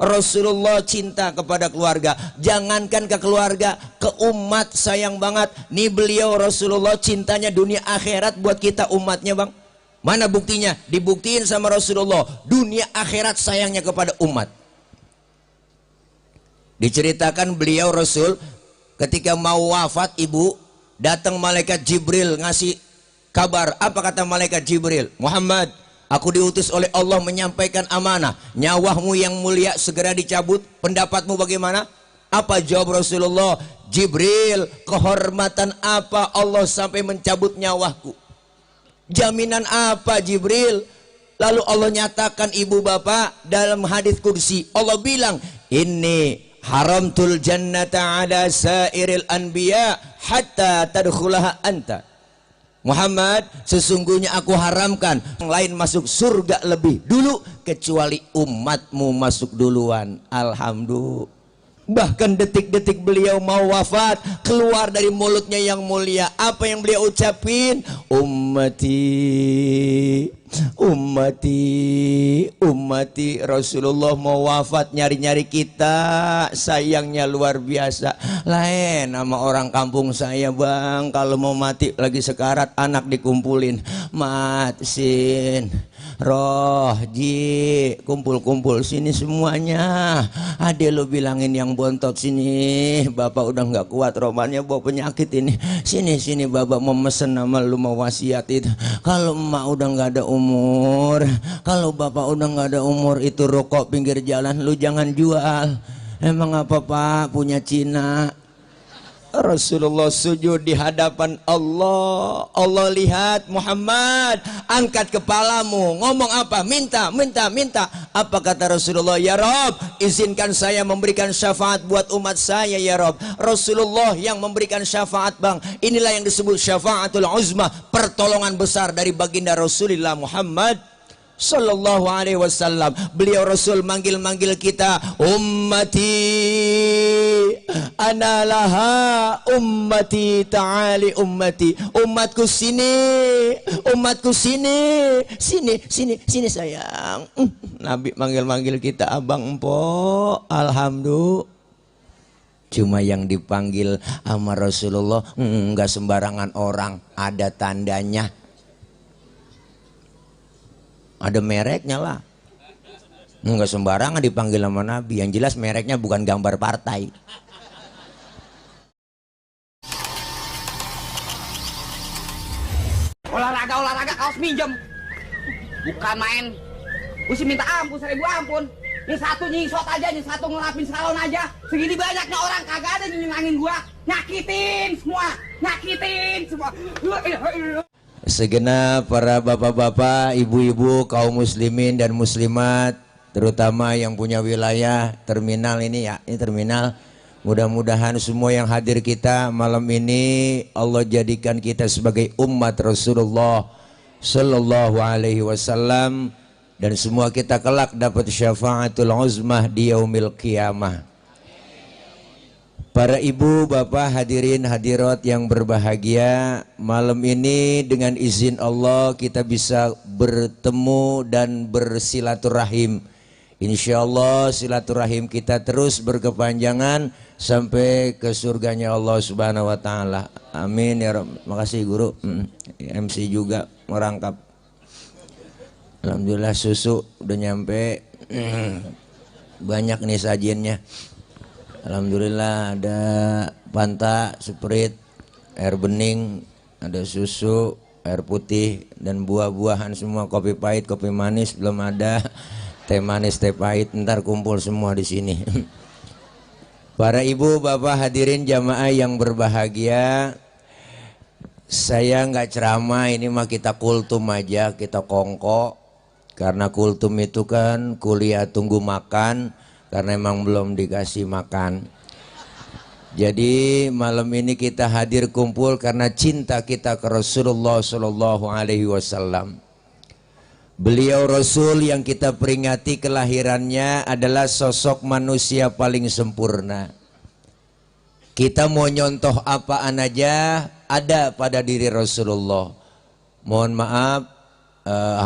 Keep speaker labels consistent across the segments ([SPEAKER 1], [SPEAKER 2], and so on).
[SPEAKER 1] Rasulullah cinta kepada keluarga, jangankan ke keluarga, ke umat sayang banget. Nih beliau Rasulullah cintanya dunia akhirat buat kita umatnya bang. Mana buktinya? Dibuktiin sama Rasulullah, dunia akhirat sayangnya kepada umat. Diceritakan beliau Rasul ketika mau wafat ibu, datang malaikat Jibril ngasih kabar. Apa kata malaikat Jibril? Muhammad, aku diutus oleh Allah menyampaikan amanah. Nyawamu yang mulia segera dicabut. Pendapatmu bagaimana? Apa jawab Rasulullah? Jibril, kehormatan apa Allah sampai mencabut nyawaku? Jaminan apa Jibril? Lalu Allah nyatakan ibu bapak dalam hadis kursi. Allah bilang, ini haramtul jannata ala sairil anbiya hatta tadkhulaha anta. Muhammad, sesungguhnya aku haramkan yang lain masuk surga lebih dulu kecuali umatmu masuk duluan. Alhamdulillah. Bahkan detik-detik beliau mau wafat, keluar dari mulutnya yang mulia, apa yang beliau ucapin? Ummati, ummati, ummati. Rasulullah mau wafat nyari-nyari kita, sayangnya luar biasa. Lain sama orang kampung saya bang, kalau mau mati lagi sekarat, anak dikumpulin, matsin, roh, ji, kumpul-kumpul sini semuanya. Ade lo bilangin yang bontot sini, bapak udah nggak kuat romannya bawa penyakit ini. Sini bapak mau mesen sama lu, mau wasiat itu. Kalau emak udah nggak ada umur, kalau bapak udah nggak ada umur, itu rokok pinggir jalan lu jangan jual. Emang apa pak punya Cina? Rasulullah sujud di hadapan Allah. Allah lihat, Muhammad, angkat kepalamu. Ngomong apa? Minta. Apa kata Rasulullah? Ya Rob, izinkan saya memberikan syafaat buat umat saya ya Rob. Rasulullah yang memberikan syafaat bang. Inilah yang disebut syafaatul uzma, pertolongan besar dari baginda Rasulullah Muhammad Sallallahu alaihi wasallam. Beliau Rasul manggil-manggil kita, ummati ana laha, ummati ta'ali ummati. Umatku sini, umatku sini, sini sayang. Nabi manggil-manggil kita abang empok. Alhamdulillah. Cuma yang dipanggil sama Rasulullah enggak sembarangan orang, ada tandanya. Ada mereknya lah. Enggak sembarangan dipanggil sama Nabi. Yang jelas mereknya bukan gambar partai.
[SPEAKER 2] Olahraga kaos minjem. Bukan main. Mesti minta ampun, 1000 ampun. Ini satu nyisot aja, ini satu ngelapin salon aja. Segini banyaknya orang kagak ada nyenangin gua. Nyakitin semua.
[SPEAKER 1] Segenap para bapak-bapak, ibu-ibu, kaum muslimin dan muslimat, terutama yang punya wilayah terminal ini ya, ini terminal. Mudah-mudahan semua yang hadir kita malam ini Allah jadikan kita sebagai umat Rasulullah Sallallahu alaihi wasallam, dan semua kita kelak dapat syafaatul uzmah di yaumil qiyamah. Para ibu, bapak, hadirin hadirat yang berbahagia, malam ini dengan izin Allah kita bisa bertemu dan bersilaturahim. Insyaallah silaturahim kita terus berkepanjangan sampai ke surganya Allah Subhanahu wa taala. Amin ya Rabb. Makasih guru. MC juga merangkap. Alhamdulillah susu udah nyampe. Banyak nih sajiannya. Alhamdulillah ada Fanta, Sprite, air bening, ada susu, air putih dan buah-buahan semua, kopi pahit, kopi manis belum ada, teh manis, teh pahit, ntar kumpul semua di sini. Para ibu, bapak, hadirin jamaah yang berbahagia, saya nggak ceramah, ini mah kita kultum aja, kita kongko, karena kultum itu kan kuliah tunggu makan. Karena emang belum dikasih makan. Jadi malam ini kita hadir kumpul karena cinta kita ke Rasulullah Sallallahu alaihi wasallam. Beliau Rasul yang kita peringati kelahirannya adalah sosok manusia paling sempurna. Kita mau nyontoh apaan aja ada pada diri Rasulullah. Mohon maaf,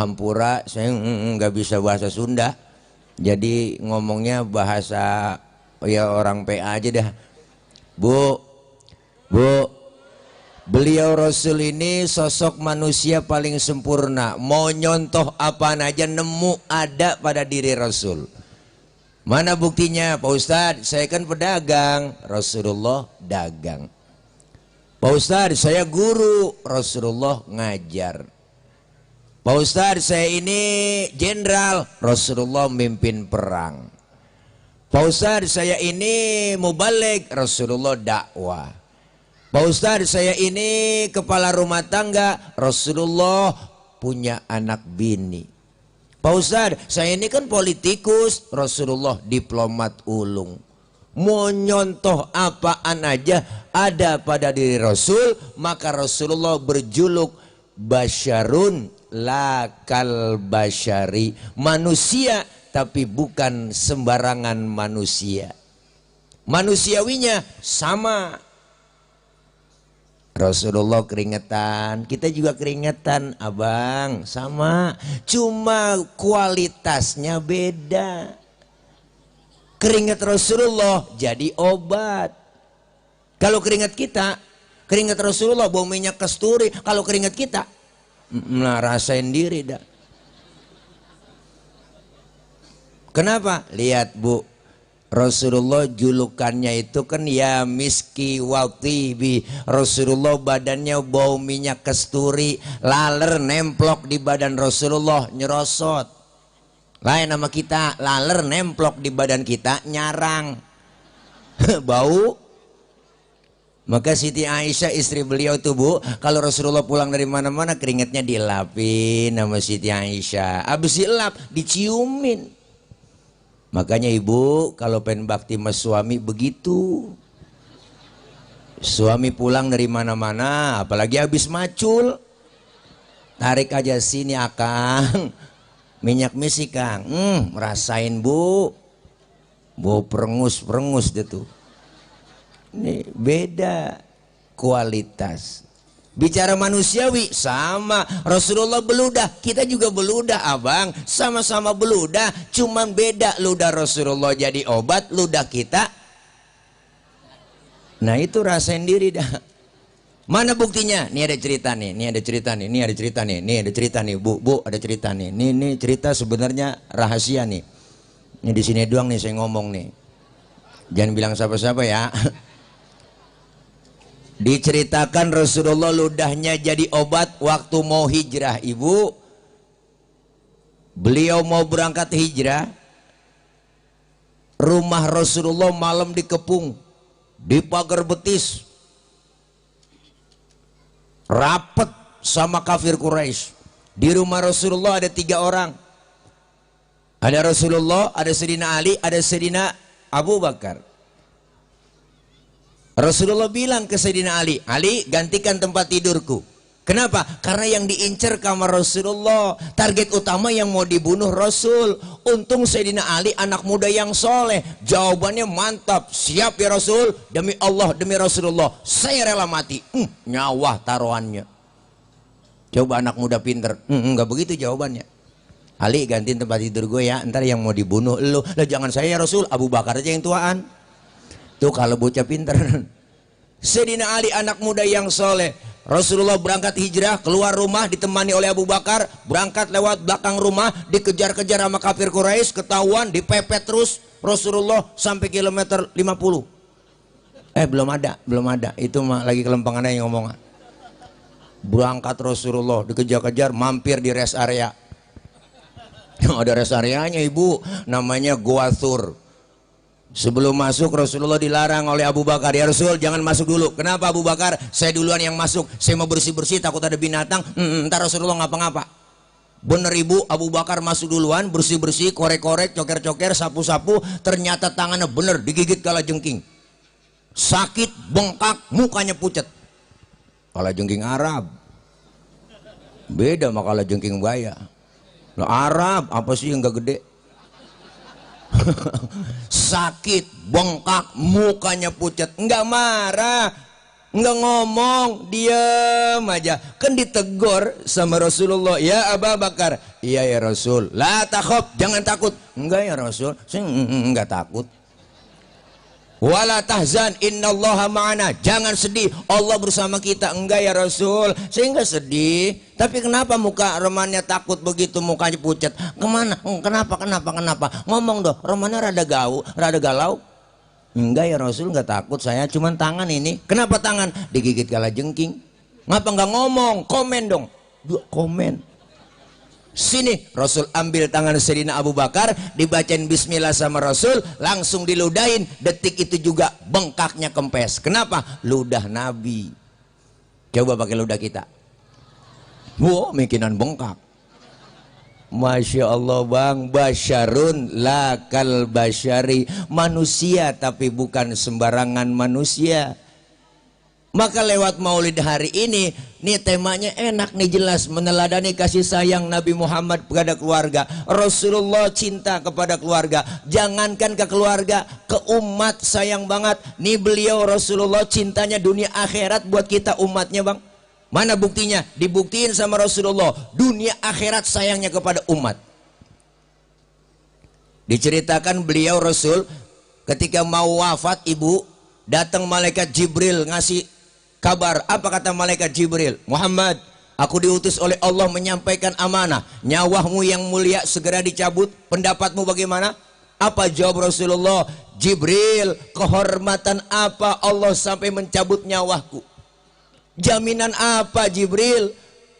[SPEAKER 1] hampura, saya nggak bisa bahasa Sunda. Jadi ngomongnya bahasa ya orang PA aja dah. Bu, beliau Rasul ini sosok manusia paling sempurna. Mau nyontoh apa aja nemu ada pada diri Rasul. Mana buktinya? Pak Ustadz, saya kan pedagang. Rasulullah dagang. Pak Ustadz, saya guru. Rasulullah ngajar. Pak Ustadz, saya ini jenderal. Rasulullah mimpin perang. Pak Ustadz, saya ini mubaligh. Rasulullah dakwah. Pak Ustadz, saya ini kepala rumah tangga. Rasulullah punya anak bini. Pak Ustadz, saya ini kan politikus. Rasulullah diplomat ulung. Mau nyontoh apaan aja ada pada diri Rasul, maka Rasulullah berjuluk basyarun lakal basyari, manusia tapi bukan sembarangan manusia. Manusiawinya sama. Rasulullah keringetan, kita juga keringetan, abang, sama. Cuma kualitasnya beda. Keringat Rasulullah jadi obat. Kalau keringat kita, keringat Rasulullah bau minyak kasturi. Kalau keringat kita, nah rasain diri dah. Kenapa? Lihat bu, Rasulullah julukannya itu kan ya miski watibi. Rasulullah badannya bau minyak kasturi, laler nemplok di badan Rasulullah nyerosot. Lain nama kita, laler nemplok di badan kita nyarang. Bau. Maka Siti Aisyah istri beliau tuh bu, kalau Rasulullah pulang dari mana-mana keringetnya dilapin sama Siti Aisyah. Habis dilap diciumin. Makanya ibu kalau pengen bakti sama suami begitu. Suami pulang dari mana-mana, apalagi habis macul, tarik aja sini akang, minyak misi kang, rasain bu, bau perengus dia tuh. Ini beda kualitas. Bicara manusiawi sama. Rasulullah beludah, kita juga beludah abang, sama-sama beludah, cuman beda ludah Rasulullah jadi obat, ludah kita. Nah itu rasain diri dah. Mana buktinya? Nih ada cerita nih, nih ada cerita nih, nih ada cerita nih, nih ada cerita nih, bu ada cerita nih, nih cerita sebenarnya rahasia nih. Ini di sini doang nih saya ngomong nih. Jangan bilang siapa-siapa ya. Diceritakan Rasulullah ludahnya jadi obat waktu mau hijrah ibu. Beliau mau berangkat hijrah. Rumah Rasulullah malam dikepung, di pagar betis, rapet sama kafir Quraisy. Di rumah Rasulullah ada 3 orang. Ada Rasulullah, ada Sayyidina Ali, ada Sayyidina Abu Bakar. Rasulullah bilang ke Sayyidina Ali, Ali gantikan tempat tidurku. Kenapa? Karena yang diincar kamar Rasulullah, target utama yang mau dibunuh Rasul. Untung Sayyidina Ali anak muda yang soleh. Jawabannya mantap, siap ya Rasul, demi Allah, demi Rasulullah, saya rela mati. Nyawa taruhannya. Coba anak muda pinter, enggak begitu jawabannya. Ali gantiin tempat tidur gue ya, ntar yang mau dibunuh lo. Lah jangan saya ya Rasul, Abu Bakar aja yang tuaan. Tuh kalau bocah pinter. Sayyidina Ali anak muda yang soleh. Rasulullah berangkat hijrah, keluar rumah ditemani oleh Abu Bakar, berangkat lewat belakang rumah, dikejar-kejar sama kafir Quraisy, ketahuan, dipepet terus Rasulullah sampai kilometer 50. Belum ada. Itu mah lagi kelempangan yang ngomong. Berangkat Rasulullah, dikejar-kejar, mampir di rest area. Ada rest areanya ibu, namanya Goa Thur. Sebelum masuk Rasulullah dilarang oleh Abu Bakar, ya Rasul jangan masuk dulu. Kenapa Abu Bakar? Saya duluan yang masuk, saya mau bersih-bersih takut ada binatang. Ntar Rasulullah ngapa-ngapa. Bener ibu, Abu Bakar masuk duluan, bersih-bersih, korek-korek, coker-coker, sapu-sapu. Ternyata tangannya bener digigit kalajengking. Sakit, bengkak, mukanya pucat. Kalajengking Arab beda sama kalajengking Baya. Arab apa sih yang gak gede? Sakit, bengkak, mukanya pucat, enggak marah. Nggak ngomong, diam aja. Kan ditegur sama Rasulullah, ya Abu Bakar. Iya ya Rasul. La takhaf, jangan takut. Enggak ya Rasul, saya enggak takut. Wala tahzan, innallaha ma'ana, jangan sedih, Allah bersama kita. Enggak ya Rasul, saya enggak sedih. Tapi kenapa muka romannya takut begitu, mukanya pucat? Kemana? Kenapa? Ngomong dong, romannya rada galau. Enggak ya Rasul, enggak takut saya, cuman tangan ini. Kenapa tangan? Digigit kalajengking. Ngapa enggak ngomong? Komen dong. Komen. Sini, Rasul ambil tangan Sayyidina Abu Bakar, dibacain bismillah sama Rasul, langsung diludahin. Detik itu juga bengkaknya kempes. Kenapa? Ludah Nabi. Coba pakai ludah kita. Wow, mikinan bengkak. Masya Allah bang, basyarun lakal basyari, manusia tapi bukan sembarangan manusia. Maka lewat maulid hari ini, nih temanya enak nih, jelas meneladani kasih sayang Nabi Muhammad kepada keluarga. Rasulullah cinta kepada keluarga, jangankan ke keluarga, ke umat sayang banget. Nih beliau Rasulullah cintanya dunia akhirat buat kita umatnya bang. Mana buktinya? Dibuktiin sama Rasulullah, dunia akhirat sayangnya kepada umat. Diceritakan beliau Rasul ketika mau wafat ibu, datang malaikat Jibril ngasih kabar. Apa kata malaikat Jibril? Muhammad, aku diutus oleh Allah menyampaikan amanah. Nyawamu yang mulia segera dicabut. Pendapatmu bagaimana? Apa jawab Rasulullah? Jibril, kehormatan apa Allah sampai mencabut nyawaku? Jaminan apa Jibril?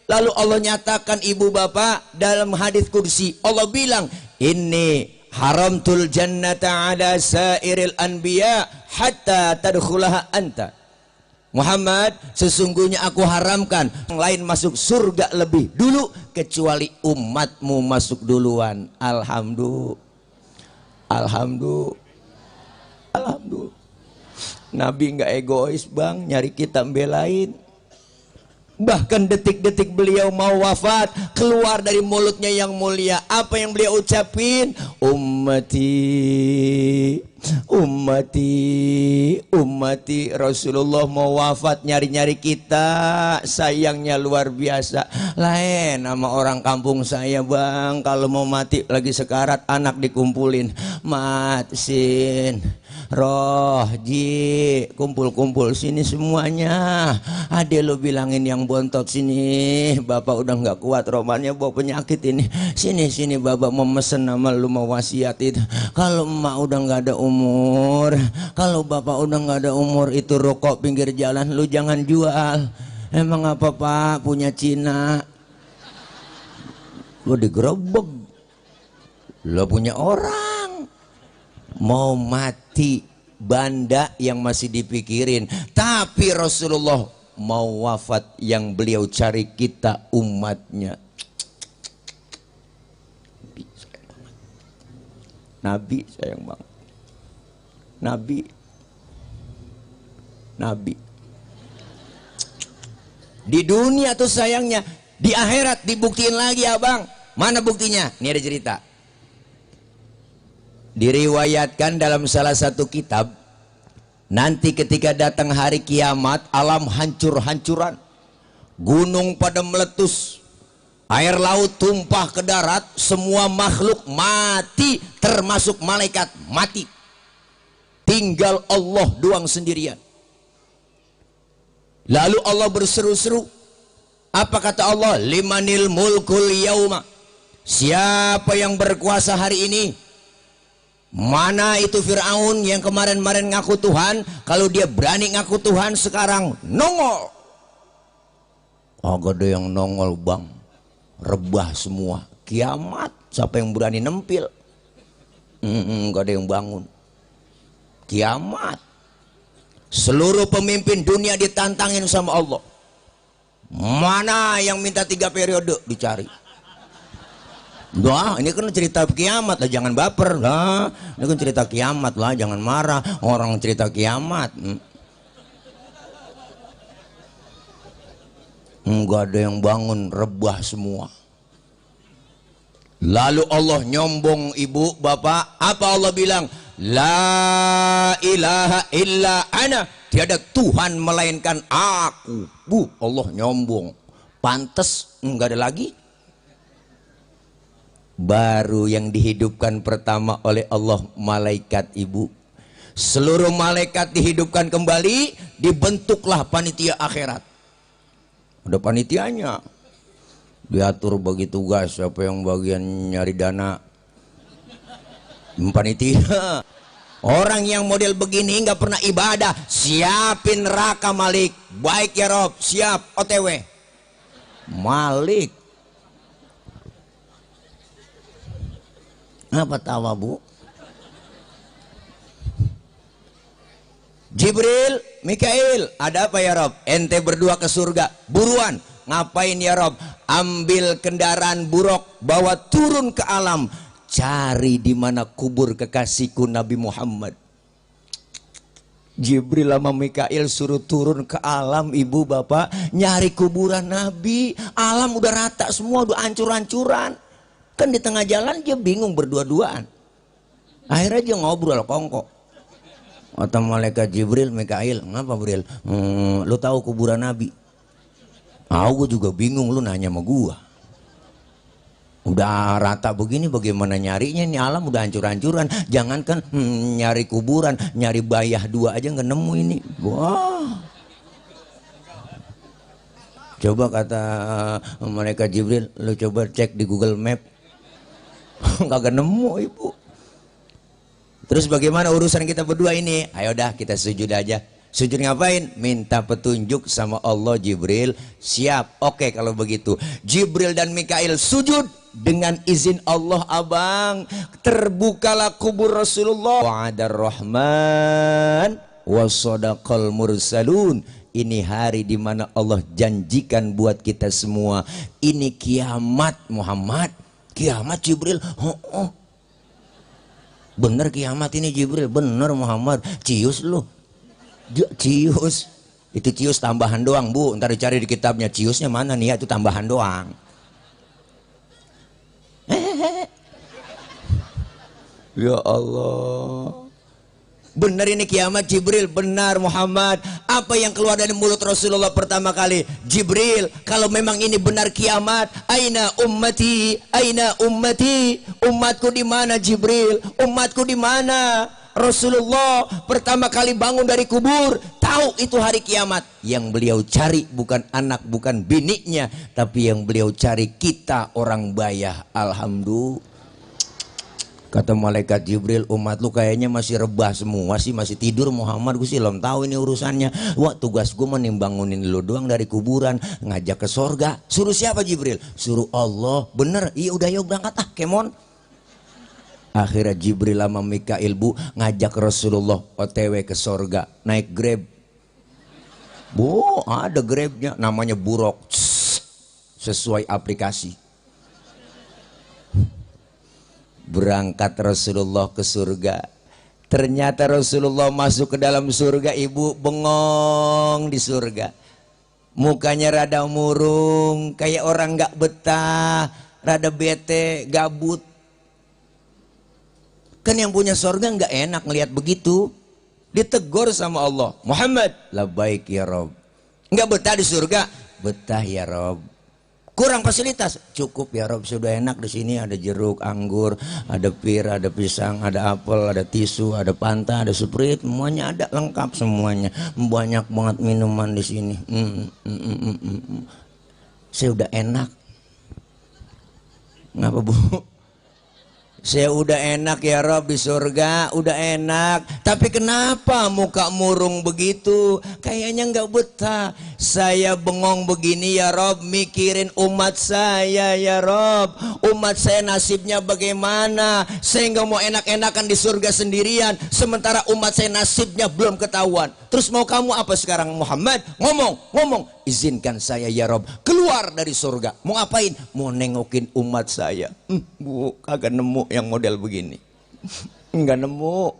[SPEAKER 1] Lalu Allah nyatakan ibu bapak dalam hadis kursi. Allah bilang, ini haramtul jannata ala sairil anbiya hatta tadkhulaha anta. Muhammad, sesungguhnya aku haramkan yang lain masuk surga lebih dulu kecuali umatmu masuk duluan. Alhamdulillah. Nabi nggak egois bang, nyari kita belain. Bahkan detik-detik beliau mau wafat, keluar dari mulutnya yang mulia, apa yang beliau ucapin? Ummati. Rasulullah mau wafat nyari-nyari kita, sayangnya luar biasa. Lain sama orang kampung saya bang, kalau mau mati lagi sekarat, anak dikumpulin. Matsin, Roh, Ji, kumpul-kumpul sini semuanya. Ade lo bilangin yang bontot sini, bapak udah nggak kuat romannya, bawa penyakit ini. Sini bapak mau mesen nama lu, mau wasiat itu. Kalau emak udah nggak ada umur, kalau bapak udah nggak ada umur, itu rokok pinggir jalan lu jangan jual. Emang apa pak punya Cina? Lu digerebek. Lu punya orang. Mau mati banda yang masih dipikirin. Tapi Rasulullah mau wafat, yang beliau cari kita umatnya. Nabi sayang banget. Nabi di dunia tuh sayangnya, di akhirat dibuktiin lagi abang. Mana buktinya? Ini ada cerita. Diriwayatkan dalam salah satu kitab, nanti ketika datang hari kiamat, alam hancur-hancuran, gunung pada meletus, air laut tumpah ke darat, semua makhluk mati termasuk malaikat mati, tinggal Allah doang sendirian. Lalu Allah berseru-seru. Apa kata Allah? Limanil mulkul yauma, siapa yang berkuasa hari ini? Mana itu Fir'aun yang kemarin-kemarin ngaku Tuhan? Kalau dia berani ngaku Tuhan, sekarang nongol. Agak ada yang nongol bang, rebah semua. Kiamat, siapa yang berani nempil? Gak ada yang bangun. Kiamat, seluruh pemimpin dunia ditantangin sama Allah. Mana yang minta 3 periode? Dicari. Wah, ini kan cerita kiamat lah, jangan baper lah. Ini kan cerita kiamat lah, jangan marah. Orang cerita kiamat. Enggak ada yang bangun, rebah semua. Lalu Allah nyombong ibu, bapak. Apa Allah bilang? La ilaha illa ana. tiada Tuhan melainkan aku. Bu, Allah nyombong. Pantes nggak ada lagi. Baru yang dihidupkan pertama oleh Allah malaikat ibu. Seluruh malaikat dihidupkan kembali, dibentuklah panitia akhirat. Ada panitianya, diatur bagi tugas, siapa yang bagian nyari dana, panitia. Orang yang model begini nggak pernah ibadah, siapin neraka Malik. Baik ya Rob, siap, OTW Malik. Apa tawa bu? Jibril, Mikail, ada apa ya Rob? Ente berdua ke surga, buruan. Ngapain ya Rob? Ambil kendaraan buruk, bawa turun ke alam, cari di mana kubur kekasihku Nabi Muhammad. Jibril sama Mikail suruh turun ke alam, ibu bapak, nyari kuburan Nabi. Alam udah rata semua, udah hancur-hancuran. Kan di tengah jalan dia bingung berdua-duaan. Akhirnya dia ngobrol kongkok. Kata malaikat Jibril, Mikail, ngapa Jibril? Lu tahu kuburan Nabi? Gue juga bingung, lu nanya sama gua. Udah rata begini bagaimana nyarinya? Ini alam udah hancur-hancuran. Jangankan nyari kuburan, nyari bayah dua aja nggak nemu ini. Wah. Coba kata malaikat Jibril, lu coba cek di Google Map. Kagak nemu ibu. Terus bagaimana urusan kita berdua ini? Ayo dah kita sujud aja. Sujud ngapain? Minta petunjuk sama Allah. Jibril siap. Oke kalau begitu Jibril dan Mikail sujud. Dengan izin Allah abang, terbukalah kubur Rasulullah. Wa'adar Rahman wa sadaqal mursalun. Ini hari dimana Allah janjikan buat kita semua. Ini kiamat Muhammad. Kiamat Jibril. Bener kiamat ini Jibril. Bener Muhammad. Cius lu. Cius. Itu cius tambahan doang bu. Ntar dicari di kitabnya. Ciusnya mana nih ya? Itu tambahan doang. Ya Allah. Benar ini kiamat Jibril. Benar Muhammad. Apa yang keluar dari mulut Rasulullah pertama kali? Jibril, kalau memang ini benar kiamat, aina ummati, aina ummati, umatku di mana Jibril? Umatku di mana? Rasulullah pertama kali bangun dari kubur, tahu itu hari kiamat. Yang beliau cari bukan anak, bukan biniknya, tapi yang beliau cari kita orang bayah. Alhamdulillah. Kata malaikat Jibril, umat lu kayaknya masih rebah semua sih, masih tidur Muhammad. Gue sih belum tahu ini urusannya. Wah, tugas gue menimbangunin lu doang dari kuburan, ngajak ke sorga. Suruh siapa Jibril? Suruh Allah. Bener? Iya udah yuk berangkat kemon. Akhirnya Jibril sama Mikail bu ngajak Rasulullah OTW ke sorga, naik Grab. Bu, ada Grabnya, namanya Buruk, sesuai aplikasi. Berangkat Rasulullah ke surga. Ternyata Rasulullah masuk ke dalam surga, ibu bengong di surga. Mukanya rada murung, kayak orang gak betah, rada bete, gabut. Kan yang punya surga gak enak ngelihat begitu. Ditegur sama Allah, Muhammad, labbaik ya Rob. Gak betah di surga? Betah ya Rob. Kurang fasilitas? Cukup ya Rob, sudah enak di sini. Ada jeruk, anggur, ada pir, ada pisang, ada apel, ada tisu, ada Fanta, ada Sprite, semuanya ada, lengkap semuanya. Banyak banget minuman di sini. Saya udah enak. Ngapa bu? Saya udah enak ya Rob di surga, udah enak. Tapi kenapa muka murung begitu? Kayaknya nggak betah. Saya bengong begini ya Rob, mikirin umat saya ya Rob. Umat saya nasibnya bagaimana? Saya nggak mau enak-enakan di surga sendirian, sementara umat saya nasibnya belum ketahuan. Terus mau kamu apa sekarang Muhammad? Ngomong. Izinkan saya ya Rob keluar dari surga. Mau ngapain? Mau nengokin umat saya. Bu, kagak nemu yang model begini. Enggak nemu.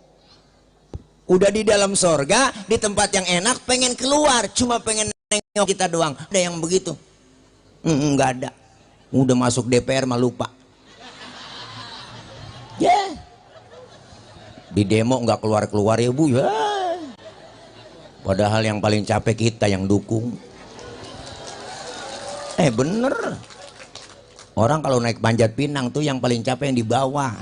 [SPEAKER 1] Udah di dalam surga, di tempat yang enak, pengen keluar, cuma pengen nengok kita doang. Ada yang begitu? Enggak ada. Udah masuk DPR mah lupa. Ya. Di demo enggak keluar-keluar ya Bu ya. Padahal yang paling capek kita yang dukung. Bener. Orang kalau naik panjat pinang tuh yang paling capek yang di bawah.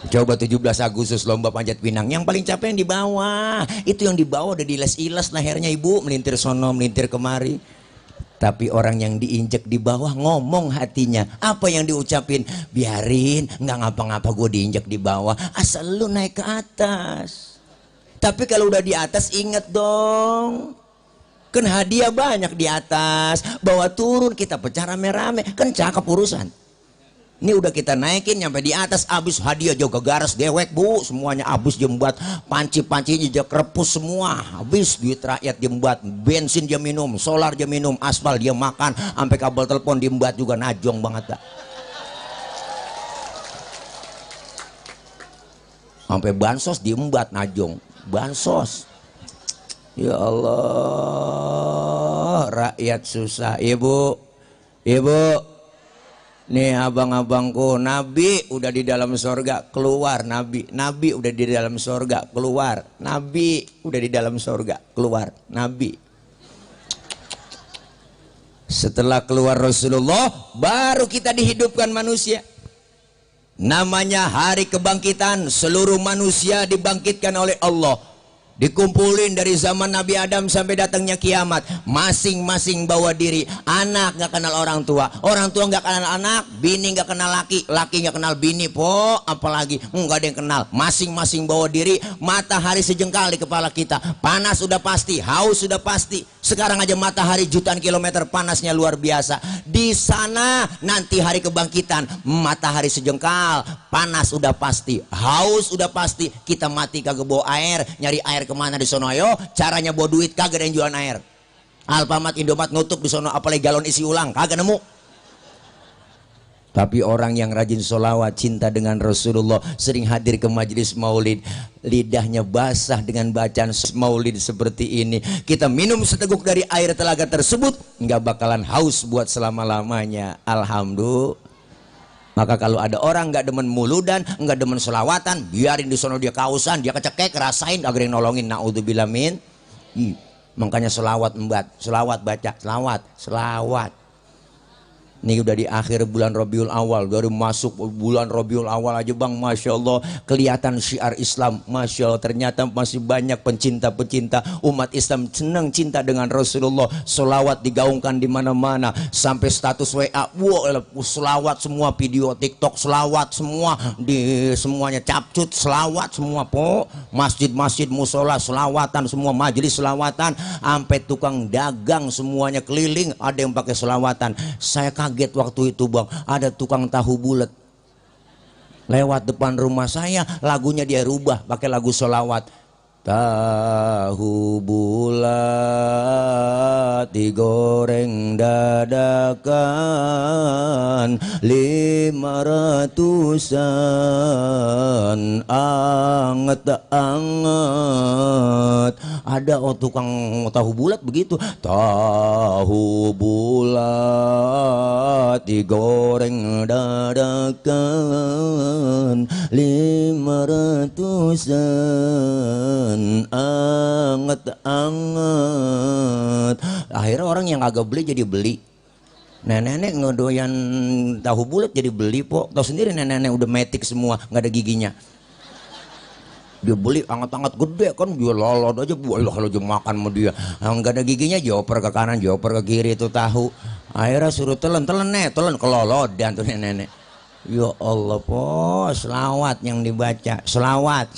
[SPEAKER 1] Coba 17 Agustus lomba panjat pinang, yang paling capek yang di bawah. Itu yang di bawah udah diles-iles lehernya ibu, melintir sono, melintir kemari. Tapi orang yang diinjek di bawah ngomong hatinya. Apa yang diucapin? Biarin, nggak ngapa-ngapa gue diinjek di bawah. Asal lu naik ke atas. Tapi kalau udah di atas inget dong. Kan hadiah banyak di atas. Bawa turun kita pecah rame-rame. Kan cakep urusan. Ini udah kita naikin nyampe di atas. Abis hadiah juga garas dewek bu. Semuanya abis jembat. Panci-pancinya dia krepus semua. Habis duit rakyat jembat. Bensin dia minum. Solar dia minum. Aspal dia makan. Sampai kabel telepon diembat juga. Najong banget dah. Sampai bansos diembat najong. Bansos. Ya Allah, rakyat susah. Ibu, nih abang-abangku, Nabi udah di dalam sorga, keluar. Nabi udah di dalam sorga, keluar. Nabi udah di dalam sorga, keluar. Nabi. Setelah keluar Rasulullah, baru kita dihidupkan manusia. Namanya hari kebangkitan, seluruh manusia dibangkitkan oleh Allah. Dikumpulin dari zaman Nabi Adam sampai datangnya kiamat. Masing-masing bawa diri. Anak gak kenal orang tua. Orang tua gak kenal anak. Bini gak kenal laki. Laki gak kenal bini po. Apalagi gak ada yang kenal. Masing-masing bawa diri. Matahari sejengkal di kepala kita. Panas sudah pasti. Haus sudah pasti. Sekarang aja matahari jutaan kilometer panasnya luar biasa. Di sana nanti hari kebangkitan. Matahari sejengkal. Panas udah pasti. Haus udah pasti. Kita mati kagak bawa air. Nyari air kemana di sono? Ayo, caranya bawa duit, kagak ada yang jualan air. Alfamart, Indomaret nutup di sono, apalagi galon isi ulang, kagak nemu. Tapi orang yang rajin sholawat, cinta dengan Rasulullah, sering hadir ke majelis maulid, lidahnya basah dengan bacaan maulid seperti ini. Kita minum seteguk dari air telaga tersebut, nggak bakalan haus buat selama-lamanya. Alhamdulillah. Maka kalau ada orang nggak demen muludan, nggak demen selawatan, biarin di sono dia kausan, dia kecekek, rasain, agar yang nolongin. Naudzubillah min. Makanya selawat embat, selawat baca, selawat. Ini udah di akhir bulan Rabiul Awal, dari masuk bulan Rabiul Awal aja bang, Masya Allah kelihatan syiar Islam. Masya Allah, ternyata masih banyak pencinta-pencinta umat Islam senang cinta dengan Rasulullah. Selawat digaungkan di mana-mana, sampai status WA, wow, selawat semua, video TikTok selawat semua, di semuanya capcut selawat semua po. Masjid-masjid musola selawatan semua, majelis selawatan, sampai tukang dagang semuanya keliling ada yang pakai selawatan. Saya kaget waktu itu bang, ada tukang tahu bulat lewat depan rumah saya, lagunya dia rubah pakai lagu sholawat. Tahu bulat digoreng dadakan 500-an, anget-anget. Ada tukang tahu bulat begitu. Tahu bulat digoreng dadakan 500-an, anget-anget. Akhirnya orang yang agak beli jadi beli. Nenek-nenek ngedoyan tahu bulat jadi beli po. Tahu sendiri nenek-nenek udah metik semua, nggak ada giginya. Dia beli anget-anget gede kan, dia lolot aja bu. Kalau dia makan sama dia nggak ada giginya, joper ke kanan, joper ke kiri itu tahu. Akhirnya suruh telan kelolodan tuh nenek-nenek. Ya Allah po, selawat yang dibaca, selawat.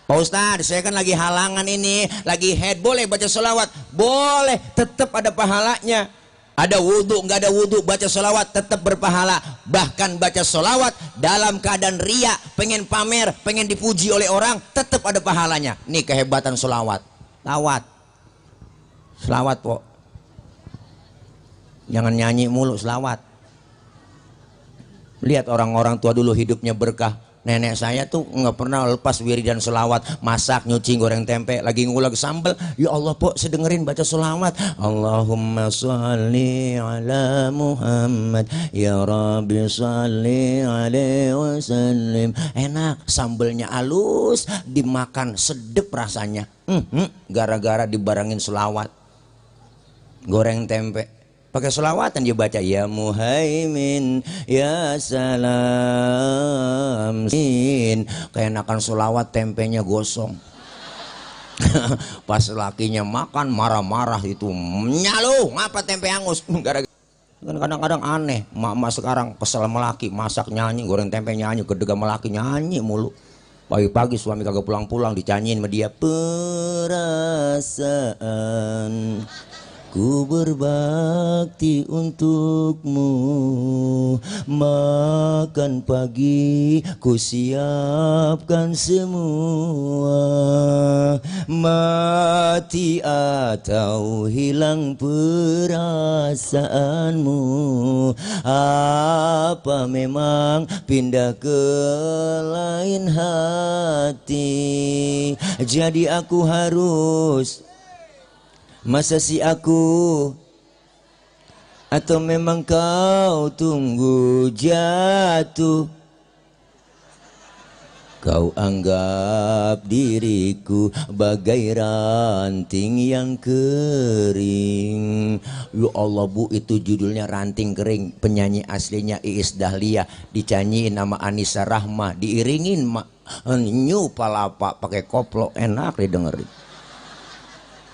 [SPEAKER 1] Pak Ustadz, saya kan lagi halangan ini, lagi head, boleh baca sholawat? Boleh, tetap ada pahalanya. Ada wudhu, nggak ada wudhu, baca sholawat tetap berpahala. Bahkan baca sholawat dalam keadaan ria, pengen pamer, pengen dipuji oleh orang, tetap ada pahalanya. Nih kehebatan sholawat. Selawat po. Jangan nyanyi mulu, selawat. Lihat orang-orang tua dulu hidupnya berkah, Nenek saya tuh nggak pernah lepas wiridan selawat, masak, nyuci, goreng tempe, lagi ngulag sambel. Ya Allah pok, sedengerin baca selawat. Allahumma sholli ala Muhammad, ya Rabbi sholli alaihi wasallim. Enak, sambelnya halus, dimakan sedep rasanya. Gara-gara dibarengin selawat, goreng tempe. Pakai selawatan dia baca, ya Muhaimin ya salam sin. Keenakan selawat, tempenya gosong. Pas lakinya makan marah-marah itu, nyalu ngapa tempe hangus. Kadang-kadang aneh, mak sekarang kesel sama laki, masak nyanyi, goreng tempe nyanyi, gedeg sama laki nyanyi mulu. Pagi-pagi suami kagak pulang-pulang, dicanyiin sama dia. Perasaan ku berbakti untukmu, makan pagi ku siapkan semua, mati atau hilang perasaanmu, apa memang pindah ke lain hati, jadi aku harus. Masa si aku, atau memang kau tunggu jatuh? Kau anggap diriku bagai ranting yang kering. Ya Allah bu, itu judulnya Ranting Kering. Penyanyi aslinya Iis Dahlia, dicanyiin nama Anissa Rahma, diiringin Nyu Palapa pakai koplo, enak didengerin.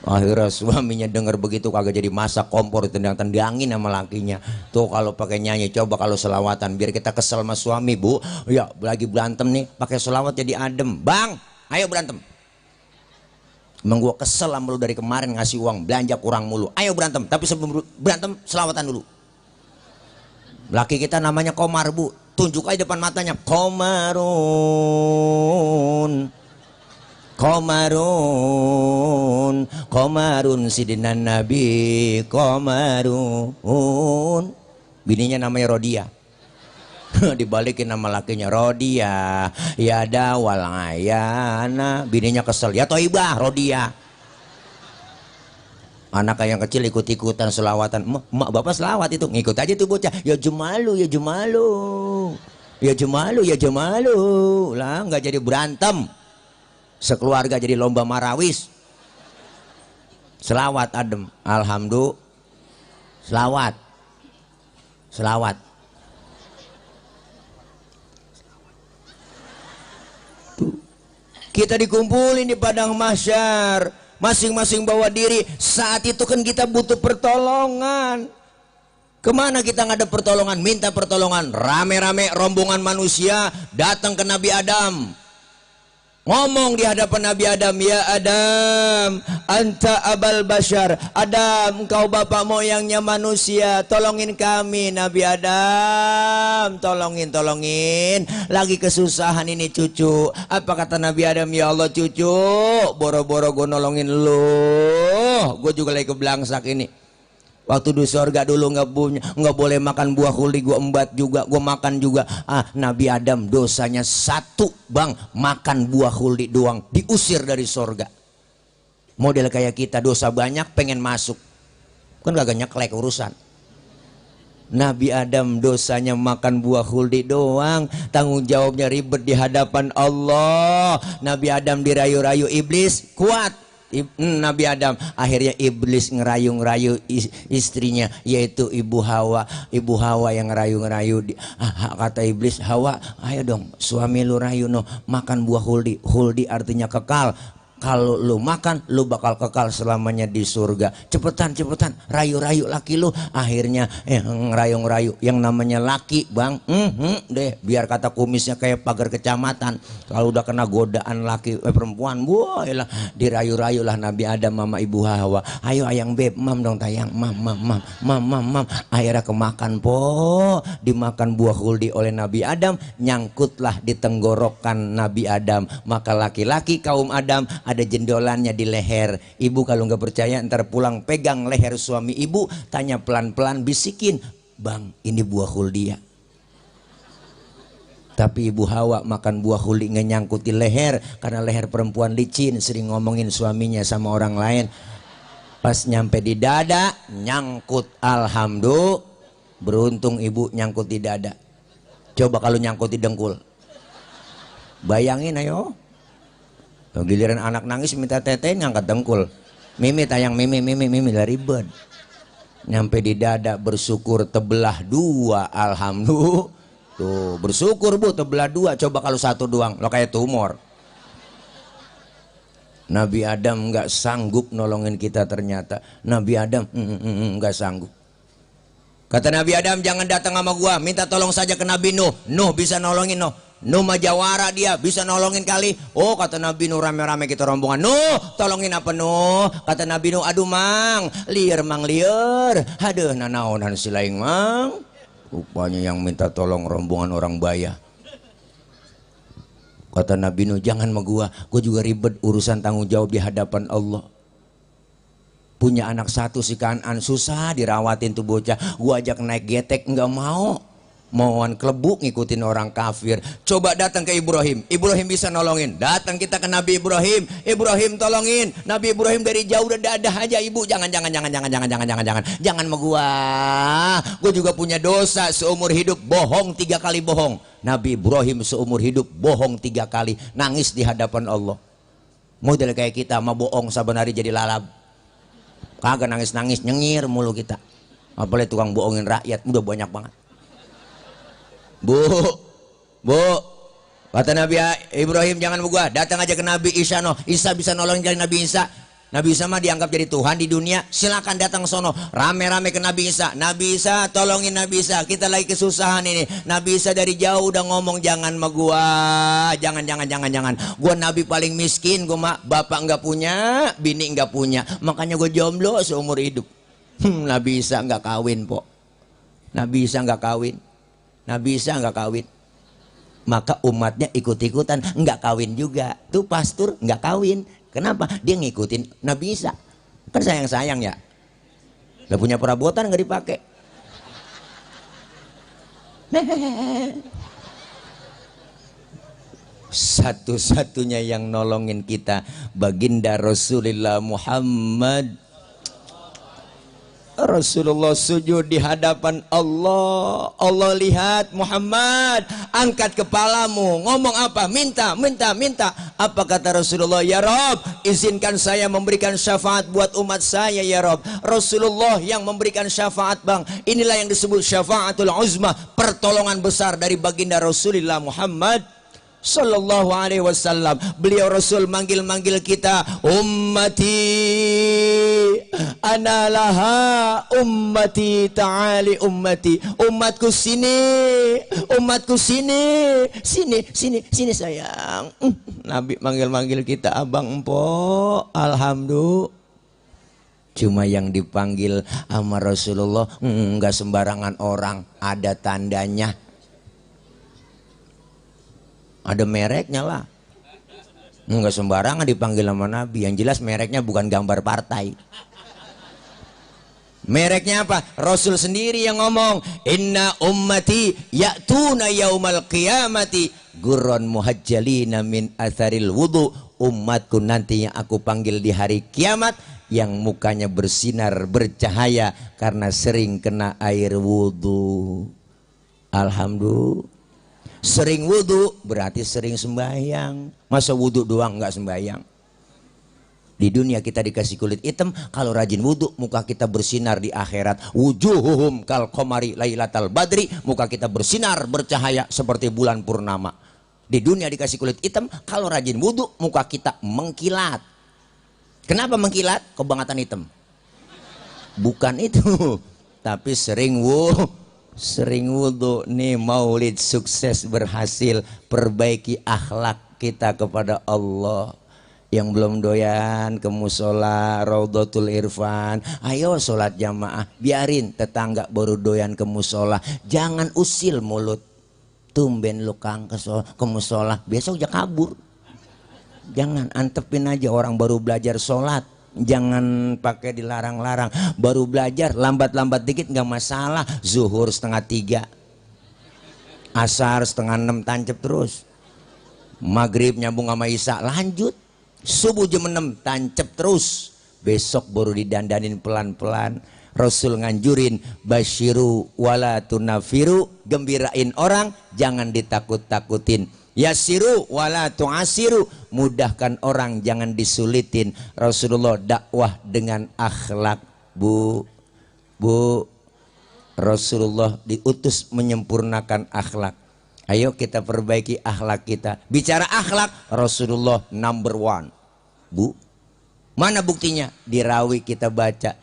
[SPEAKER 1] Akhirnya suaminya denger begitu kagak jadi masak, kompor tendang-tendangin sama lakinya. Tuh kalau pakai nyanyi, coba kalau selawatan biar kita kesel sama suami bu. Ya lagi berantem nih, pakai selawat jadi adem. Bang, ayo berantem. Emang gua kesel sama lu dari kemarin ngasih uang belanja kurang mulu. Ayo berantem, tapi sebelum berantem selawatan dulu. Laki kita namanya Komar bu, tunjuk aja depan matanya, Komarun. Komarun, Komarun sidina Nabi, Komarun. Bininya namanya Rodia. Dibalikin nama lakinya, Rodia, ya dawal ayana. Bininya kesel, ya Toibah, Rodia. Anak yang kecil ikut-ikutan selawatan. Mak bapak selawat itu, ngikut aja tuh bocah. Ya Jumalu, ya Jumalu, ya Jumalu, ya Jumalu. Lah nggak jadi berantem. Sekeluarga jadi lomba marawis. Selawat adem. Alhamdulillah. Selawat. Selawat. Tuh. Kita dikumpulin di padang mahsyar, masing-masing bawa diri. Saat itu kan kita butuh pertolongan. Kemana kita nggak ada pertolongan? Minta pertolongan. Rame-rame rombongan manusia datang ke Nabi Adam. Ngomong di hadapan Nabi Adam, ya Adam, anta abal bashar. Adam, engkau bapak moyangnya manusia, tolongin kami Nabi Adam, tolongin. Lagi kesusahan ini cucu. Apa kata Nabi Adam? Ya Allah cucu, boro-boro gue nolongin lu, gue juga lagi keblangsak ini. Waktu di surga dulu nggak boleh makan buah khuldi, gue embat juga, gue makan juga. Nabi Adam dosanya satu bang, makan buah khuldi doang, diusir dari surga. Model kayak kita dosa banyak pengen masuk, kan kagak nyeklek urusan. Nabi Adam dosanya makan buah khuldi doang, tanggung jawabnya ribet di hadapan Allah. Nabi Adam dirayu-rayu iblis, kuat. Nabi Adam, akhirnya iblis ngerayu-ngerayu istrinya, yaitu Ibu Hawa. Ibu Hawa yang ngerayu-ngerayu. Kata iblis, Hawa, ayo dong suami lu rayu no, makan buah huldi. Huldi artinya kekal. Kalau lu makan, lu bakal kekal selamanya di surga. Cepetan, rayu-rayu laki lu. Akhirnya ngerayu-ngerayu. Yang namanya laki bang, deh, biar kata kumisnya kayak pagar kecamatan. Kalau udah kena godaan laki perempuan, lah dirayu-rayu lah Nabi Adam mama Ibu Hawa. Ayo ayang beb, mam dong tayang, mam. Akhirnya kemakan po, dimakan buah huldi oleh Nabi Adam, nyangkutlah di tenggorokan Nabi Adam. Maka laki-laki kaum Adam ada jendolannya di leher. Ibu kalau nggak percaya ntar pulang pegang leher suami ibu, tanya pelan-pelan, bisikin, bang ini buah khuldi ya. Tapi ibu Hawa makan buah huli nyangkut di leher, karena leher perempuan licin, sering ngomongin suaminya sama orang lain. Pas nyampe di dada nyangkut, alhamdulillah. Beruntung ibu nyangkut di dada. Coba kalau nyangkut di dengkul, bayangin ayo. Giliran anak nangis minta tete ngangkat dengkul. Mimi tayang mimi lah ribet. Nyampe di dada bersyukur tebelah dua, alhamdulillah. Tuh bersyukur bu tebelah dua. Coba kalau satu doang lo kayak tumor. Nabi Adam nggak sanggup nolongin kita ternyata. Nabi Adam nggak sanggup. Kata Nabi Adam, jangan datang sama gua, minta tolong saja ke Nabi Nuh. Nuh bisa nolongin Nuh. Nuh majawara dia bisa nolongin kali. Oh kata Nabi Nuh, rame-rame kita rombongan. Nuh tolongin apa Nuh? Kata Nabi Nuh, aduh mang liar. Aduh nanaonan silaing mang. Rupanya yang minta tolong rombongan orang Baya. Kata Nabi Nuh, jangan sama gua juga ribet urusan tanggung jawab di hadapan Allah. Punya anak satu si Kanan, susah dirawatin tuh bocah. Gua ajak naik getek nggak mau. Mauan klebu ngikutin orang kafir. Coba datang ke Ibrahim. Ibrahim bisa nolongin. Datang kita ke Nabi Ibrahim. Ibrahim tolongin. Nabi Ibrahim dari jauh udah dadah aja ibu. Jangan sama gua. Gua juga punya dosa seumur hidup, bohong 3 kali bohong. Nabi Ibrahim seumur hidup bohong 3 kali, nangis di hadapan Allah. Model kayak kita mah bohong saban hari jadi lalab. Kagak nangis-nangis, nyengir mulu kita. Apalagi tukang bohongin rakyat, udah banyak banget. Bu, kata Nabi Ibrahim jangan sama gua, datang aja ke Nabi Isa no. Isa bisa nolongin kali Nabi Isa. Nabi Isa mah dianggap jadi Tuhan di dunia. Silakan datang sono, rame-rame ke Nabi Isa. Nabi Isa tolongin Nabi Isa, kita lagi kesusahan ini. Nabi Isa dari jauh udah ngomong jangan sama gua, jangan. Gua Nabi paling miskin, gua mah bapak nggak punya, bini nggak punya, makanya gua jomblo seumur hidup. Nabi Isa nggak kawin po. Nabi Isa nggak kawin. Maka umatnya ikut-ikutan nggak kawin juga. Tuh pastor nggak kawin. Kenapa? Dia ngikutin Nabi Isa. Kan sayang-sayang ya. Lah punya perabotan nggak dipakai. Satu-satunya yang nolongin kita baginda Rasulullah Muhammad. Rasulullah sujud di hadapan Allah. Allah lihat Muhammad, angkat kepalamu, ngomong apa? Minta. Apa kata Rasulullah? Ya Rob, izinkan saya memberikan syafaat buat umat saya ya Rob. Rasulullah yang memberikan syafaat bang. Inilah yang disebut syafaatul uzma, pertolongan besar dari baginda Rasulullah Muhammad Sallallahu alaihi wasallam. Beliau Rasul manggil kita ummati ana laha, ummati ta'ali ummati. Umatku sini sayang. Nabi manggil kita abang empok. Alhamdulillah. Cuma yang dipanggil sama Rasulullah enggak sembarangan orang, ada tandanya. Ada mereknya lah. Enggak sembarangan dipanggil sama Nabi. Yang jelas mereknya bukan gambar partai. Mereknya apa? Rasul sendiri yang ngomong, inna ummati ya'tuna yaumal qiyamati gurran muhajjalina min atharil wudu. Umatku nanti yang aku panggil di hari kiamat yang mukanya bersinar bercahaya karena sering kena air wudu. Alhamdulillah. Sering wudu berarti sering sembahyang. Masa wudu doang nggak sembahyang? Di dunia kita dikasih kulit hitam, kalau rajin wudu muka kita bersinar di akhirat. Wujuhuhum kal qamari lailatal badri, muka kita bersinar bercahaya seperti bulan purnama. Di dunia dikasih kulit hitam, kalau rajin wudu muka kita mengkilat. Kenapa mengkilat? Kebangetan hitam. Bukan itu, tapi sering wudu nih. Maulid sukses berhasil, perbaiki akhlak kita kepada Allah. Yang belum doyan ke musola Raudhatul Irfan, ayo sholat jamaah. Biarin tetangga baru doyan ke musola, jangan usil mulut. Tumben lu kang ke musola, besok aja kabur. Jangan, antepin aja orang baru belajar sholat. Jangan pakai dilarang-larang. Baru belajar lambat-lambat dikit nggak masalah. Zuhur 2:30, Asar setengah 6 tancep terus. Maghrib nyambung sama Isya lanjut. Subuh jam 6 tancep terus. Besok baru didandanin pelan-pelan. Rasul nganjurin basyiru wala tunafiru, gembirain orang jangan ditakut-takutin. Yasiru wala tu'asiru, mudahkan orang jangan disulitin. Rasulullah dakwah dengan akhlak. Bu Rasulullah diutus menyempurnakan akhlak. Ayo kita perbaiki akhlak kita. Bicara akhlak, Rasulullah number one. Bu, mana buktinya? Di Rawi kita baca.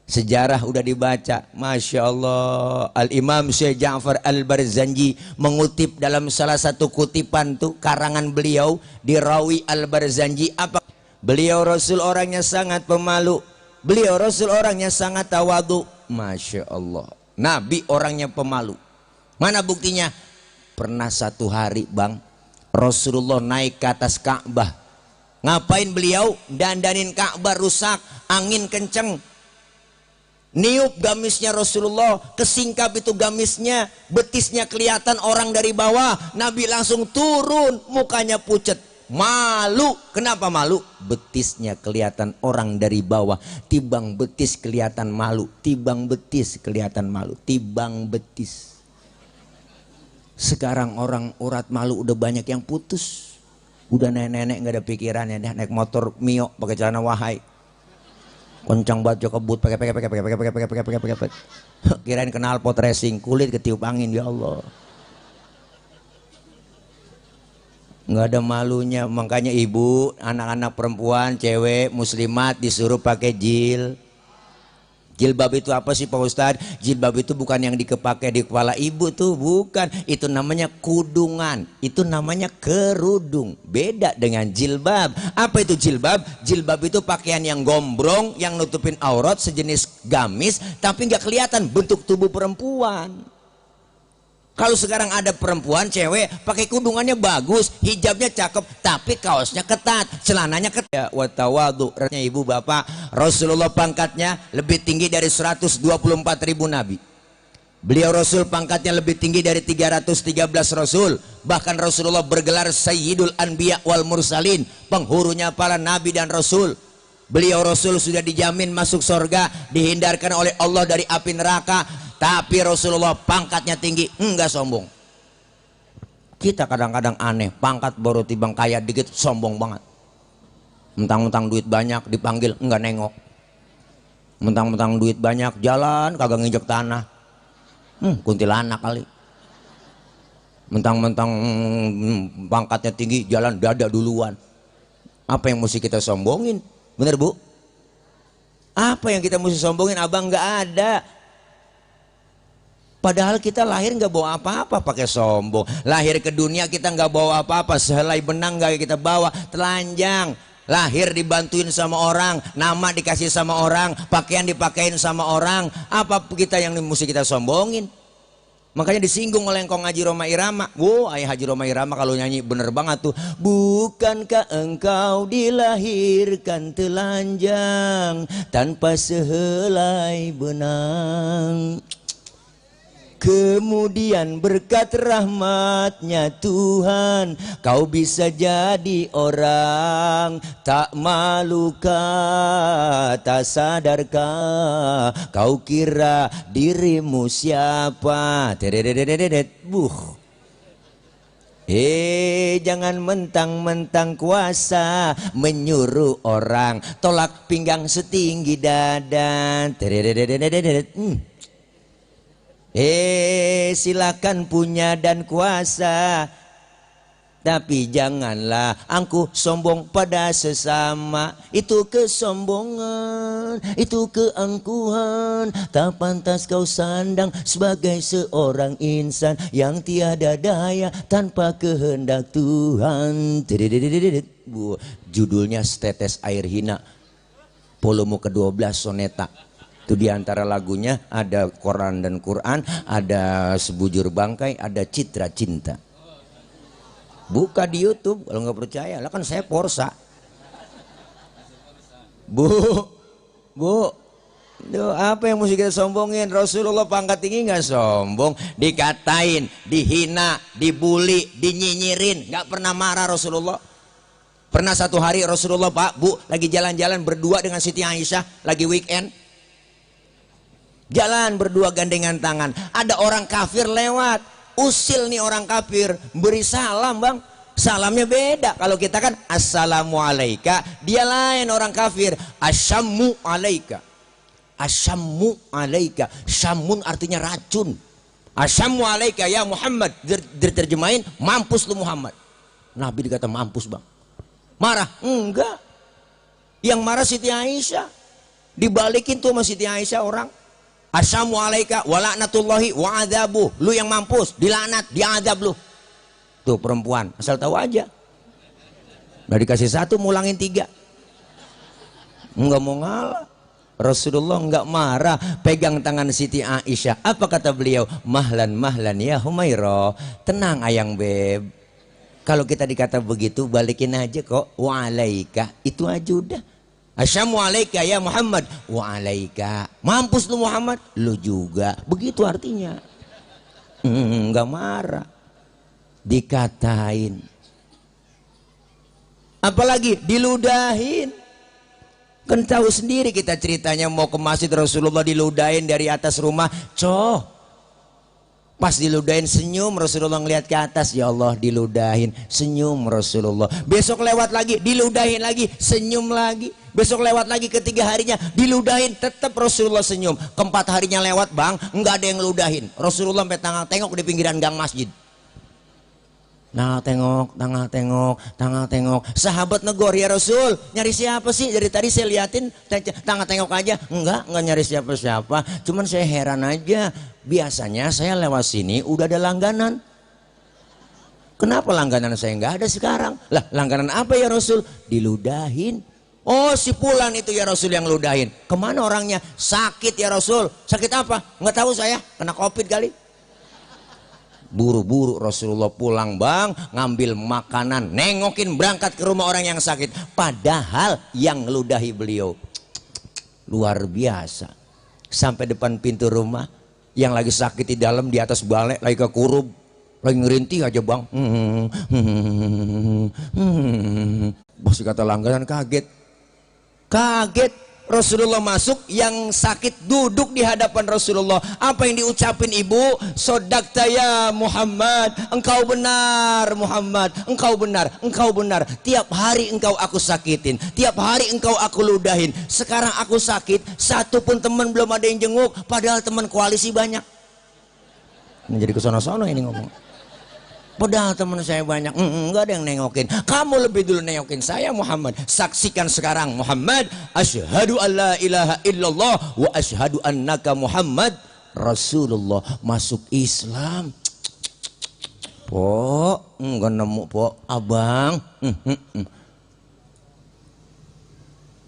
[SPEAKER 1] Sejarah udah dibaca. Masya Allah. Al-Imam Syekh Ja'far Al-Barzanji mengutip dalam salah satu kutipan tuh karangan beliau di Rawi Al-Barzanji. Apa? Beliau Rasul orangnya sangat pemalu. Beliau Rasul orangnya sangat tawadu. Masya Allah. Nabi orangnya pemalu. Mana buktinya? Pernah satu hari bang, Rasulullah naik ke atas Ka'bah. Ngapain beliau? Dandanin Ka'bah rusak, angin kenceng. Niup gamisnya Rasulullah, kesingkap itu gamisnya, betisnya kelihatan orang dari bawah. Nabi langsung turun, mukanya pucet. Malu. Kenapa malu? Betisnya kelihatan orang dari bawah. Tibang betis kelihatan malu. Tibang betis kelihatan malu. Tibang betis. Sekarang orang urat malu udah banyak yang putus. Udah nenek-nenek nggak ada pikirannya, naik motor Mio pakai celana wahai. Kencang banget kebut pakai kirain knalpot racing, kulit ketiup angin, ya Allah. Nggak ada malunya. Makanya ibu, anak-anak perempuan, cewek, muslimat disuruh pakai jilbab. Itu apa sih Pak Ustadz? Jilbab itu bukan yang dikepakai di kepala ibu tuh, bukan. Itu namanya kudungan, itu namanya kerudung. Beda dengan jilbab. Apa itu jilbab? Jilbab itu pakaian yang gombrong, yang nutupin aurat, sejenis gamis, tapi nggak kelihatan bentuk tubuh perempuan. Kalau sekarang ada perempuan, cewek, pakai kudungannya bagus, hijabnya cakep, tapi kaosnya ketat, celananya ketat. Ya, watawadu, ibu bapak, Rasulullah pangkatnya lebih tinggi dari 124.000 nabi. Beliau Rasul pangkatnya lebih tinggi dari 313 Rasul. Bahkan Rasulullah bergelar Sayyidul Anbiya wal Mursalin, penghurunya para nabi dan Rasul. Beliau Rasul sudah dijamin masuk surga, dihindarkan oleh Allah dari api neraka. Tapi Rasulullah pangkatnya tinggi, enggak sombong. Kita kadang-kadang aneh, pangkat baru tibang kaya dikit sombong banget. Mentang-mentang duit banyak dipanggil enggak nengok. Mentang-mentang duit banyak jalan kagak nginjek tanah. Kuntilanak kali. Mentang-mentang pangkatnya tinggi jalan dada duluan. Apa yang mesti kita sombongin? Bener bu? Apa yang kita mesti sombongin? Abang nggak ada. Padahal kita lahir nggak bawa apa-apa pakai sombong. Lahir ke dunia kita nggak bawa apa-apa, sehelai benang nggak kita bawa, telanjang. Lahir dibantuin sama orang, nama dikasih sama orang, pakaian dipakein sama orang. Apa kita yang mesti kita sombongin? Makanya disinggung oleh engkau Haji Roma Irama. Wow, ayah Haji Roma Irama kalau nyanyi bener banget tuh. Bukankah engkau dilahirkan telanjang tanpa sehelai benang? Kemudian berkat rahmatnya Tuhan kau bisa jadi orang. Tak malukah, tak sadarkah kau kira dirimu siapa? Jangan mentang-mentang kuasa menyuruh orang tolak pinggang setinggi dada. Silakan punya dan kuasa, tapi janganlah angkuh sombong pada sesama. Itu kesombongan, itu keangkuhan. Tak pantas kau sandang sebagai seorang insan yang tiada daya tanpa kehendak Tuhan. Judulnya Setetes Air Hina, volume ke-12 soneta. Itu diantara lagunya ada Quran dan Quran, ada Sebujur Bangkai, ada Citra Cinta. Buka di YouTube kalau nggak percaya. Lah kan saya Porsa. Bu, Duh, apa yang mesti kita sombongin? Rasulullah pangkat tinggi nggak sombong, dikatain, dihina, dibully, dinyinyirin, nggak pernah marah Rasulullah. Pernah satu hari Rasulullah, Pak, Bu, lagi jalan-jalan berdua dengan Siti Aisyah, lagi weekend. Jalan berdua gandengan tangan. Ada orang kafir lewat, usil nih orang kafir, beri salam bang. Salamnya beda. Kalau kita kan assalamualaika, dia lain orang kafir, asyammu alaika. Asyammu alaika. Syamun artinya racun. Asyammu alaika ya Muhammad. Diterjemahin, mampus lu Muhammad. Nabi dikata mampus bang. Marah? Enggak. Yang marah Siti Aisyah. Dibalikin tuh sama Siti Aisyah orang. Asyammu alaika wa la'natullahi wa adzabuh. Lu yang mampus, dilaknat, diazab lu. Tuh perempuan, asal tahu aja. Udah dikasih satu, mulangin tiga. Enggak mau ngalah. Rasulullah enggak marah, pegang tangan Siti Aisyah. Apa kata beliau? Mahlan mahlan ya Humairah. Tenang ayang beb. Kalau kita dikata begitu, balikin aja kok. Wa'alaika, itu aja udah. Asyamu alaika ya Muhammad. Wa'alaika. Mampus lu Muhammad, lu juga. Begitu artinya. Enggak marah. Dikatain. Apalagi diludahin. Kan tahu sendiri kita ceritanya mau ke masjid Rasulullah diludahin dari atas rumah. Pas diludahin senyum, Rasulullah ngelihat ke atas, ya Allah diludahin, senyum Rasulullah. Besok lewat lagi, diludahin lagi, senyum lagi. Besok lewat lagi, ketiga harinya diludahin, tetap Rasulullah senyum. Keempat harinya lewat bang, nggak ada yang ngeludahin. Rasulullah sampai tengah tengok di pinggiran gang masjid. Tengah tengok. Sahabat negor, ya Rasul, nyari siapa sih? Dari tadi saya liatin, tengah tengok aja. Enggak nyari siapa-siapa. Cuman saya heran aja. Biasanya saya lewat sini udah ada langganan. Kenapa langganan saya nggak ada sekarang? Lah, langganan apa ya Rasul? Diludahin. Oh, si Fulan itu ya Rasul yang ludahin. Kemana orangnya? Sakit ya Rasul. Sakit apa? Nggak tahu saya. Kena COVID kali. Buru-buru Rasulullah pulang bang, ngambil makanan, nengokin berangkat ke rumah orang yang sakit. Padahal yang ngeludahi beliau. Luar biasa. Sampai depan pintu rumah, yang lagi sakit di dalam, di atas balai, lagi kekurub, lagi ngerintih aja bang. Masih kata langganan kaget. Rasulullah masuk, yang sakit duduk di hadapan Rasulullah. Apa yang diucapin ibu? Sodakta ya Muhammad, engkau benar Muhammad, engkau benar. Tiap hari engkau aku sakitin, tiap hari engkau aku ludahin. Sekarang aku sakit, satu pun teman belum ada yang jenguk, padahal teman koalisi banyak. Ini jadi kesono-sono ini ngomong. Padahal teman saya banyak, enggak ada yang nengokin. Kamu lebih dulu nengokin saya Muhammad. Saksikan sekarang Muhammad, asyhadu alla ilaha illallah wa asyhadu annaka Muhammad Rasulullah. Masuk Islam. Po, enggak nemu po, abang.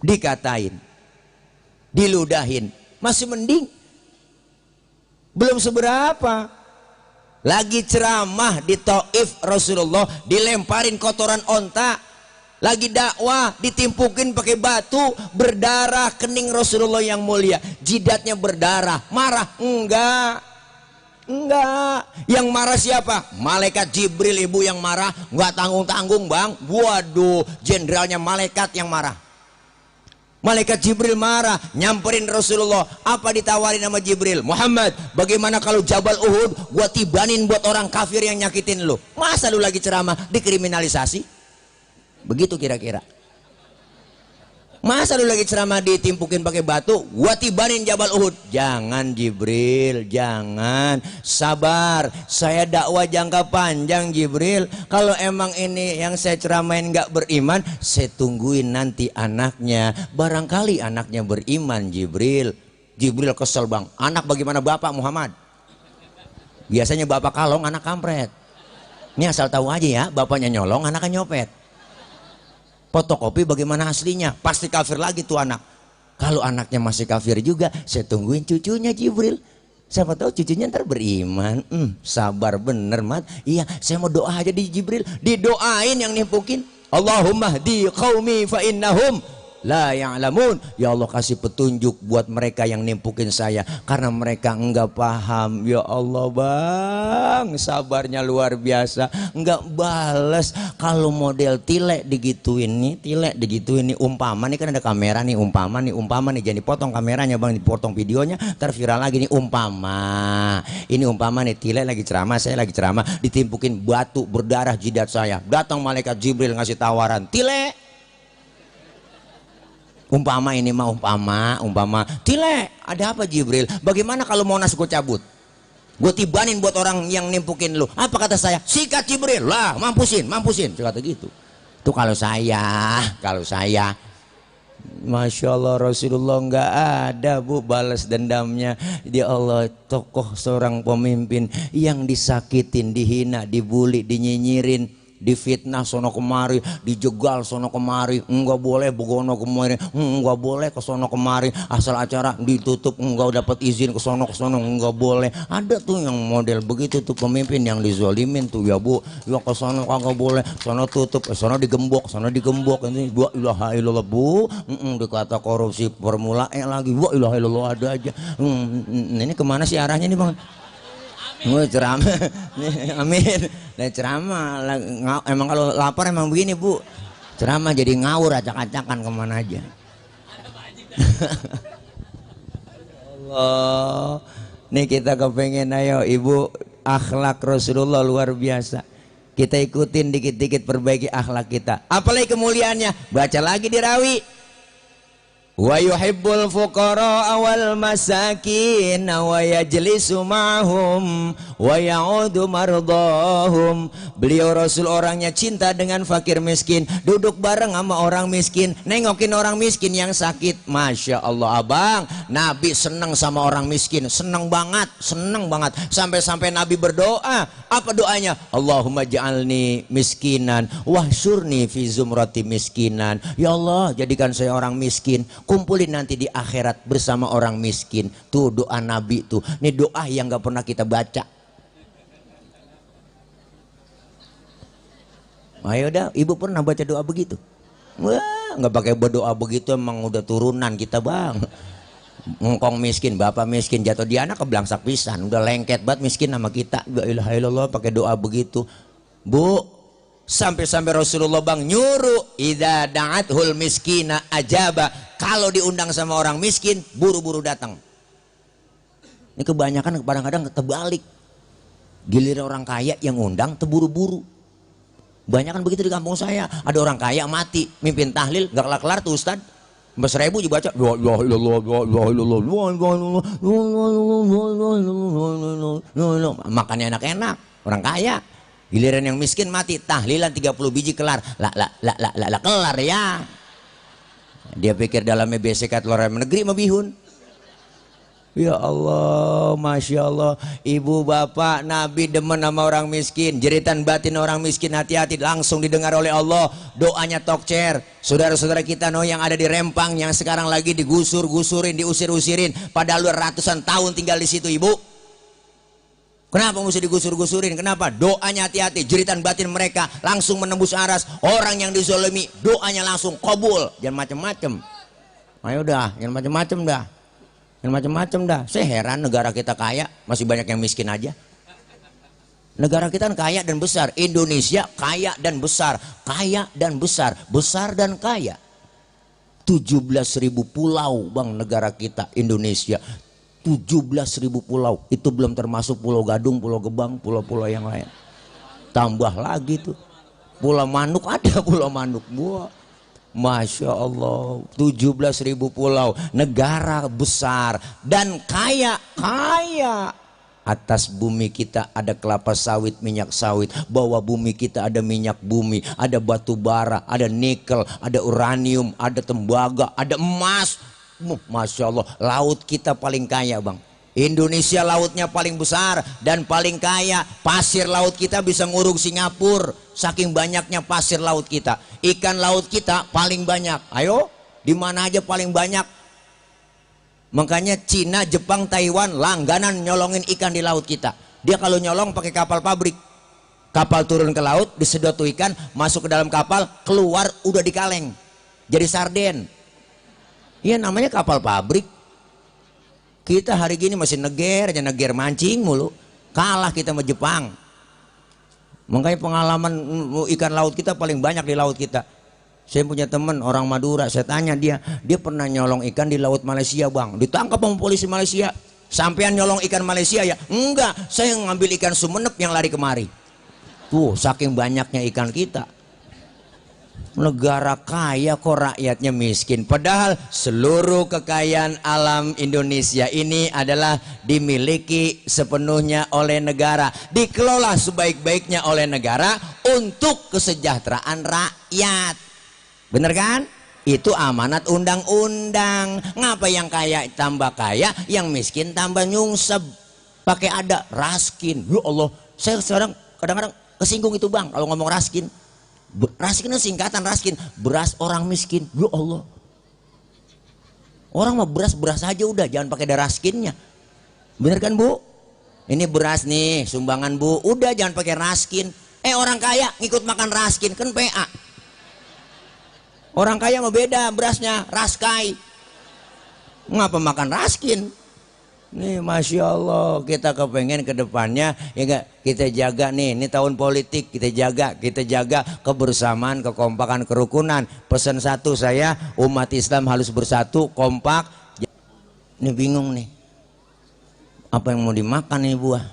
[SPEAKER 1] Dikatain, diludahin, masih mending. Belum seberapa. Lagi ceramah di Taif Rasulullah dilemparin kotoran onta. Lagi dakwah ditimpukin pakai batu, berdarah kening Rasulullah yang mulia. Jidatnya berdarah. Marah? Enggak. Yang marah siapa? Malaikat Jibril ibu yang marah. Enggak tanggung-tanggung bang. Waduh, jenderalnya malaikat yang marah. Malaikat Jibril marah, nyamperin Rasulullah. Apa ditawarin sama Jibril? Muhammad, bagaimana kalau Jabal Uhud gua tibanin buat orang kafir yang nyakitin lu? Masa lu lagi ceramah dikriminalisasi? Begitu kira-kira. Masa lu lagi ceramah ditimpukin pakai batu, gua tibanin Jabal Uhud? Jangan Jibril, jangan. Sabar, saya dakwah jangka panjang Jibril. Kalau emang ini yang saya ceramain nggak beriman, saya tungguin nanti anaknya. Barangkali anaknya beriman Jibril. Jibril kesel bang, anak bagaimana bapak Muhammad? Biasanya bapak kalong, anak kampret. Ini asal tahu aja ya, bapaknya nyolong, anaknya nyopet. Fotokopi bagaimana aslinya? Pasti kafir lagi tuh anak. Kalau anaknya masih kafir juga, saya tungguin cucunya Jibril. Siapa tahu cucunya ntar beriman. Sabar bener mat. Iya, saya mau doa aja di Jibril. Didoain yang nimpukin. Allahumma hdi qaumi fa innahum la ya'lamun. Ya Allah kasih petunjuk buat mereka yang nimpukin saya karena mereka enggak paham. Ya Allah bang, sabarnya luar biasa, enggak bales. Kalau model tilek digituin nih, umpama nih kan ada kamera nih, umpama nih jangan dipotong kameranya bang, dipotong videonya terviral lagi nih. Umpama nih tilek lagi ceramah, saya lagi ceramah, ditimpukin batu berdarah jidat saya, datang malaikat Jibril ngasih tawaran, tilek. Umpama ini mah umpama tilek, ada apa Jibril? Bagaimana kalau Monas gue cabut, gue tibanin buat orang yang nimpukin lu? Apa kata saya? Sikat Jibril lah, mampusin kata gitu. Tuh kalau saya Masya Allah, Rasulullah nggak ada bu balas dendamnya. Dia Allah tokoh seorang pemimpin yang disakitin, dihina, dibully, dinyinyirin, difitnah sono kemari, dijegal sono kemari, enggak boleh begono kemari, enggak boleh ke sono kemari, asal acara ditutup enggak dapat izin ke sono enggak boleh. Ada tuh yang model begitu tuh pemimpin yang dizolimin tuh ya bu, ya ke sono kagak boleh, sono tutup, sono digembok, ini wa ilaha illallah bu, dikata korupsi Formula E lagi, wa ilaha illallah ada aja. Ini kemana sih arahnya nih bang? Ceramah, amin. Nah ceramah, emang kalau lapar emang begini bu, ceramah jadi ngawur acak-acakan kemana aja. Allah, nih kita kepengen ayo ibu akhlak Rasulullah luar biasa. Kita ikutin dikit-dikit perbaiki akhlak kita. Apalagi kemuliaannya, baca lagi di Rawi. Wa yuhibbul fuqara wal masakin wa yajlisu ma'hum wa ya'udu mardahum. Beliau Rasul orangnya cinta dengan fakir miskin, duduk bareng sama orang miskin, nengokin orang miskin yang sakit. Masya Allah abang, Nabi senang sama orang miskin, senang banget, sampai-sampai Nabi berdoa. Apa doanya? Allahumma ja'alni miskinan wahsyurni fi zumrati miskinan. Ya Allah, jadikan saya orang miskin, kumpulin nanti di akhirat bersama orang miskin. Tuh doa Nabi tuh. Ini doa yang gak pernah kita baca. Ayo dah, ibu pernah baca doa begitu? Wah, nggak pakai berdoa begitu, emang udah turunan kita bang. Ngkong miskin, bapak miskin, jatuh di anak keblangsak pisan, udah lengket banget miskin sama kita. La ilaha illallah pakai doa begitu, bu. Sampai-sampai Rasulullah bang nyuruh, idza da'athul miskina ajaba. Kalau diundang sama orang miskin, buru-buru datang. Ini kebanyakan kadang-kadang terbalik. Giliran orang kaya yang undang terburu-buru. Banyak kan begitu di kampung saya. Ada orang kaya mati, mimpin tahlil gak kelar-kelar tuh Ustad. 1000 dibaca. Makannya enak-enak, orang kaya. Giliran yang miskin mati, tahlilan 30 biji kelar. Lah kelar ya. Dia pikir dalamnya BCK telur ayam negeri mabihun. Ya Allah, Masya Allah. Ibu bapak Nabi demen sama orang miskin. Jeritan batin orang miskin hati-hati langsung didengar oleh Allah. Doanya tokcer. Saudara-saudara kita yang ada di Rempang yang sekarang lagi digusur-gusurin, diusir-usirin, padahal ratusan tahun tinggal di situ ibu. Kenapa mesti digusur-gusurin? Kenapa? Doanya hati-hati, jeritan batin mereka langsung menembus aras. Orang yang dizolimi doanya langsung kabul. Jangan macem-macem. Ayo dah, jangan macem-macem dah. Macam-macam dah. Saya heran negara kita kaya masih banyak yang miskin aja. Negara kita kan kaya dan besar. Indonesia kaya dan besar, besar dan kaya. 17.000 pulau bang negara kita Indonesia. 17.000 pulau. Itu belum termasuk Pulau Gadung, Pulau Gebang, pulau-pulau yang lain. Tambah lagi tuh. Pulau Manuk ada, Pulau Manuk. Wah. Masya Allah, 17.000 pulau, negara besar dan kaya. Atas bumi kita ada kelapa sawit, minyak sawit. Bawah bumi kita ada minyak bumi, ada batu bara, ada nikel, ada uranium, ada tembaga, ada emas. Masya Allah, laut kita paling kaya bang. Indonesia lautnya paling besar dan paling kaya. Pasir laut kita bisa ngurung Singapura. Saking banyaknya pasir laut kita. Ikan laut kita paling banyak. Ayo, di mana aja paling banyak. Makanya Cina, Jepang, Taiwan langganan nyolongin ikan di laut kita. Dia kalau nyolong pakai kapal pabrik. Kapal turun ke laut, disedot tuh ikan, masuk ke dalam kapal, keluar udah di kaleng. Jadi sarden. Iya namanya kapal pabrik. Kita hari gini masih neger aja, neger mancing mulu. Kalah kita sama Jepang. Makanya pengalaman ikan laut kita paling banyak di laut kita. Saya punya teman orang Madura, saya tanya dia pernah nyolong ikan di laut Malaysia bang, ditangkap sama polisi Malaysia. Sampean nyolong ikan Malaysia ya? Enggak, saya ngambil ikan Sumenep yang lari kemari. Tuh saking banyaknya ikan kita. Negara kaya kok rakyatnya miskin. Padahal seluruh kekayaan alam Indonesia ini adalah dimiliki sepenuhnya oleh negara, dikelola sebaik-baiknya oleh negara untuk kesejahteraan rakyat. Bener kan? Itu amanat undang-undang. Ngapa yang kaya tambah kaya, yang miskin tambah nyungsep? Pakai ada raskin. Ya Allah, saya sekarang kadang-kadang kesinggung itu bang kalau ngomong raskin. Raskin itu singkatan raskin, beras orang miskin. Ya Allah, orang mau beras aja udah, jangan pakai ada raskinnya. Bener kan bu? Ini beras nih sumbangan bu, udah jangan pakai raskin. Orang kaya ngikut makan raskin kan PA. Orang kaya mau beda berasnya, raskai. Ngapa makan raskin? Nih Masya Allah, kita kepengen ke depannya ya gak, kita jaga nih, ini tahun politik, kita jaga kebersamaan, kekompakan, kerukunan. Pesan satu saya, umat Islam harus bersatu, kompak. Ini bingung nih, apa yang mau dimakan nih buah?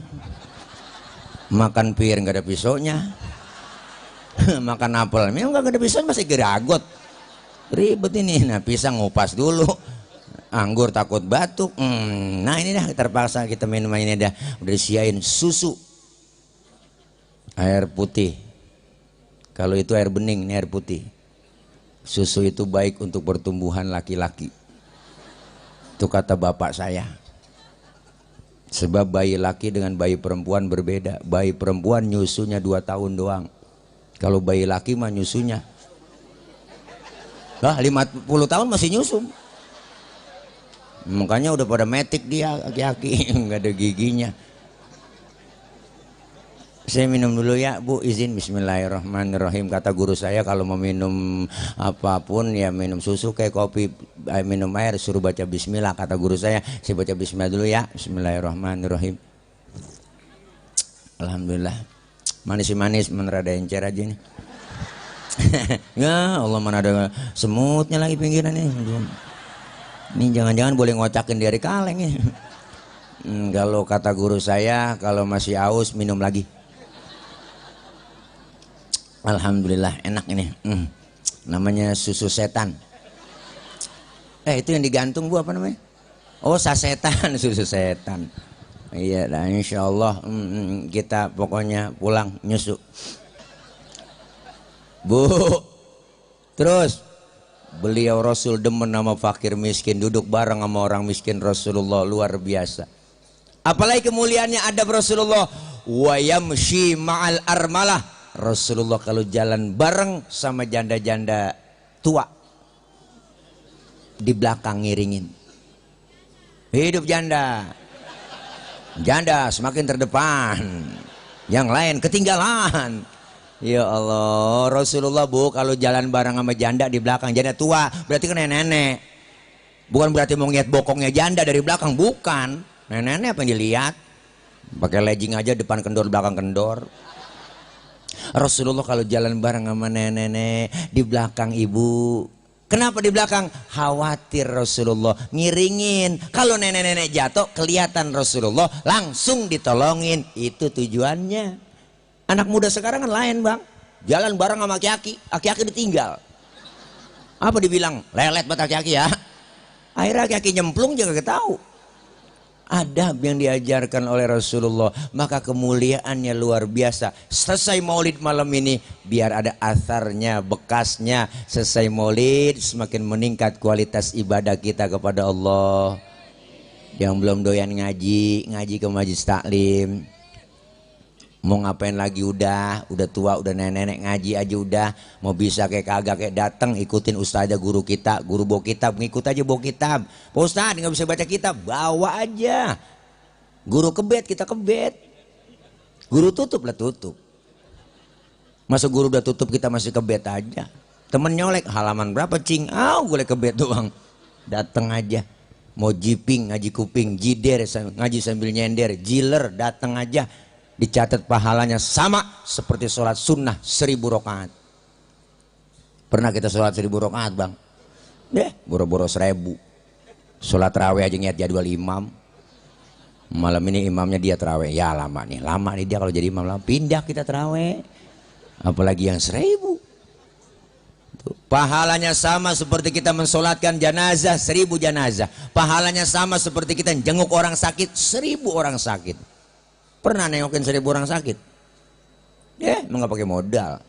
[SPEAKER 1] Makan pir nggak ada pisaunya. Makan apel memang nggak ada pisaunya, masih geragot, ribet ini. Nah pisang ngupas dulu, anggur takut batuk. Nah ini dah terpaksa kita minum ini dah. Udah disiain susu, air putih. Kalau itu air bening, ini air putih. Susu itu baik untuk pertumbuhan laki-laki. Itu kata bapak saya. Sebab bayi laki dengan bayi perempuan berbeda. Bayi perempuan nyusunya 2 tahun doang. Kalau bayi laki mah nyusunya 50 tahun masih nyusu. Makanya udah pada metik dia aki-aki, nggak ada giginya. Saya minum dulu ya bu, izin. Bismillahirrahmanirrahim. Kata guru saya kalau mau minum apapun ya minum susu kayak kopi, minum air suruh baca bismillah. Kata guru saya baca bismillah dulu ya. Bismillahirrahmanirrahim. Alhamdulillah. Manis-manis menerada encer aja nih. Ya Allah, mana ada semutnya lagi pinggiran nih. Ini jangan-jangan boleh ngocakin dari kaleng ya. Kalau kata guru saya, kalau masih aus minum lagi. Alhamdulillah enak ini. Namanya susu setan. Itu yang digantung bu apa namanya? Oh sasetan, susu setan. Iya dah insya Allah kita pokoknya pulang nyusu. Bu, terus. Beliau Rasul demen nama fakir miskin, duduk bareng sama orang miskin Rasulullah, luar biasa. Apalagi kemuliaannya adab Rasulullah. Wa yamshi ma'al armalah. Rasulullah kalau jalan bareng sama janda-janda tua, di belakang ngiringin. Hidup janda. Janda semakin terdepan, yang lain ketinggalan. Ya Allah, Rasulullah bu kalau jalan bareng sama janda di belakang, janda tua berarti kan nenek-nenek. Bukan berarti mau ngeliat bokongnya janda dari belakang, bukan. Nenek-nenek apa yang dilihat? Pakai legging aja, depan kendor belakang kendor. Rasulullah kalau jalan bareng sama nenek-nenek di belakang ibu. Kenapa di belakang? Khawatir Rasulullah ngiringin. Kalau nenek-nenek jatuh kelihatan Rasulullah langsung ditolongin. Itu tujuannya. Anak muda sekarang kan lain bang, jalan bareng sama aki-aki, aki-aki ditinggal. Apa dibilang? Lelet buat aki-aki ya. Akhirnya aki-aki nyemplung juga gak tahu. Adab yang diajarkan oleh Rasulullah, maka kemuliaannya luar biasa. Selesai maulid malam ini, biar ada asarnya, bekasnya. Selesai maulid, semakin meningkat kualitas ibadah kita kepada Allah. Yang belum doyan ngaji, ngaji ke majlis taklim. Mau ngapain lagi udah tua, udah nenek-nenek ngaji aja udah. Mau bisa kayak kagak kayak datang ikutin ustazah guru kita, guru bawa kitab, ngikut aja bawa kitab. Pak Ustaz nggak bisa baca kitab, bawa aja. Guru kebet, kita kebet. Guru tutup lah tutup. Masa guru udah tutup kita masih kebet aja. Temen nyolek halaman berapa cing? Gue kebet doang. datang aja. Mau jiping ngaji kuping, jider ngaji sambil nyender, jiler datang aja. Dicatat pahalanya sama seperti sholat sunnah 1000 rakaat. Pernah kita sholat 1000 rakaat bang? Boro-boro 1000. Sholat terawih aja niat jadwal imam. Malam ini imamnya dia terawih, ya lama nih dia kalau jadi imam lama. Pindah kita terawih, apalagi yang 1000. Pahalanya sama seperti kita mensolatkan jenazah 1000 jenazah. Pahalanya sama seperti kita jenguk orang sakit 1000 orang sakit. Pernah nengokin 1000 orang sakit? Emang gak pakai modal.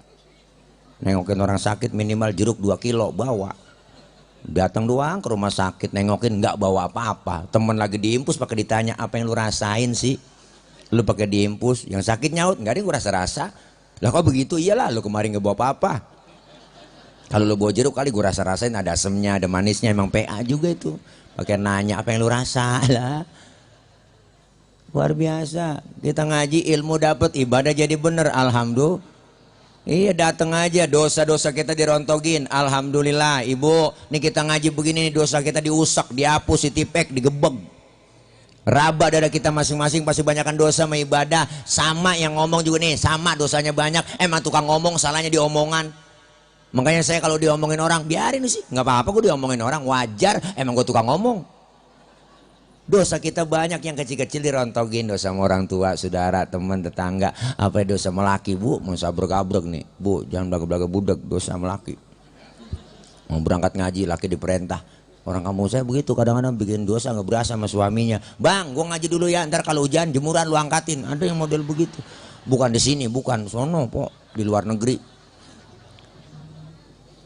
[SPEAKER 1] Nengokin orang sakit minimal jeruk 2 kilo bawa. Datang doang ke rumah sakit nengokin nggak bawa apa-apa. Temen lagi diimpus pakai ditanya apa yang lu rasain sih? Lu pakai diimpus, yang sakit nyaut nggak ada yang gua rasa-rasa. Lah kok begitu? Iyalah lu kemarin nggak bawa apa-apa. Kalau lu bawa jeruk kali gua rasa-rasain ada asemnya, ada manisnya, emang PA juga itu. Pakai nanya apa yang lu rasa lah. Luar biasa. Kita ngaji ilmu dapat, ibadah jadi bener, alhamdulillah. Iya datang aja, dosa-dosa kita dirontogin, alhamdulillah. Ibu, nih kita ngaji begini nih, dosa kita diusak, dihapus, ditipek, digebeg. Raba dada kita masing-masing, pasti banyakkan dosa sama ibadah. Sama yang ngomong juga nih, sama dosanya banyak. Emang tukang ngomong, salahnya di omongan. Makanya saya kalau diomongin orang, biarin sih, nggak apa-apa gue diomongin orang, wajar. Emang gue tukang ngomong. Dosa kita banyak yang kecil-kecil dirontogin, dosa sama orang tua, saudara, teman, tetangga. Apa dosa sama laki, bu, mau sabrek-abrek nih, bu, jangan belaga-belaga budak, dosa sama laki. Mau berangkat ngaji, laki diperintah. Orang kampung saya begitu, kadang-kadang bikin dosa nggak berasa sama suaminya. Bang, gua ngaji dulu ya, ntar kalau hujan jemuran lu angkatin. Ada yang model begitu. Bukan di sini, bukan sono, pok, di luar negeri.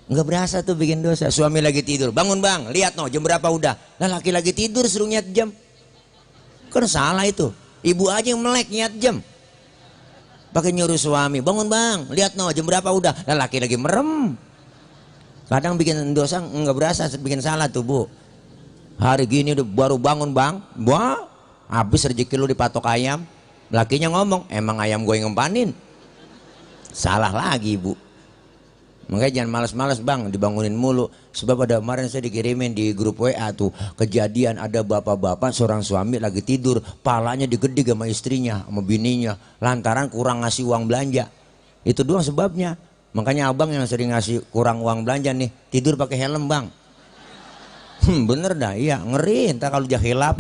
[SPEAKER 1] Nggak berasa tuh bikin dosa. Suami lagi tidur, bangun bang, lihat no jam berapa udah. Lah laki lagi tidur suruh niat jam, kan salah itu. Ibu aja yang melek niat jam, pakai nyuruh suami, bangun bang, lihat no jam berapa udah. Lah laki lagi merem. Kadang bikin dosa nggak berasa, bikin salah tuh bu. Hari gini udah baru bangun bang, wah habis rezeki lu dipatok ayam. Lakinya ngomong, emang ayam gue yang ngempanin. Salah lagi bu. Makanya jangan malas-malas bang dibangunin mulu. Sebab ada kemarin saya dikirimin di grup WA tuh kejadian ada bapak-bapak seorang suami lagi tidur, palanya digedeg sama istrinya sama bininya lantaran kurang ngasih uang belanja. Itu doang sebabnya. Makanya abang yang sering ngasih kurang uang belanja nih tidur pakai helm bang. Bener dah, iya ngeri entar kalau jahilap.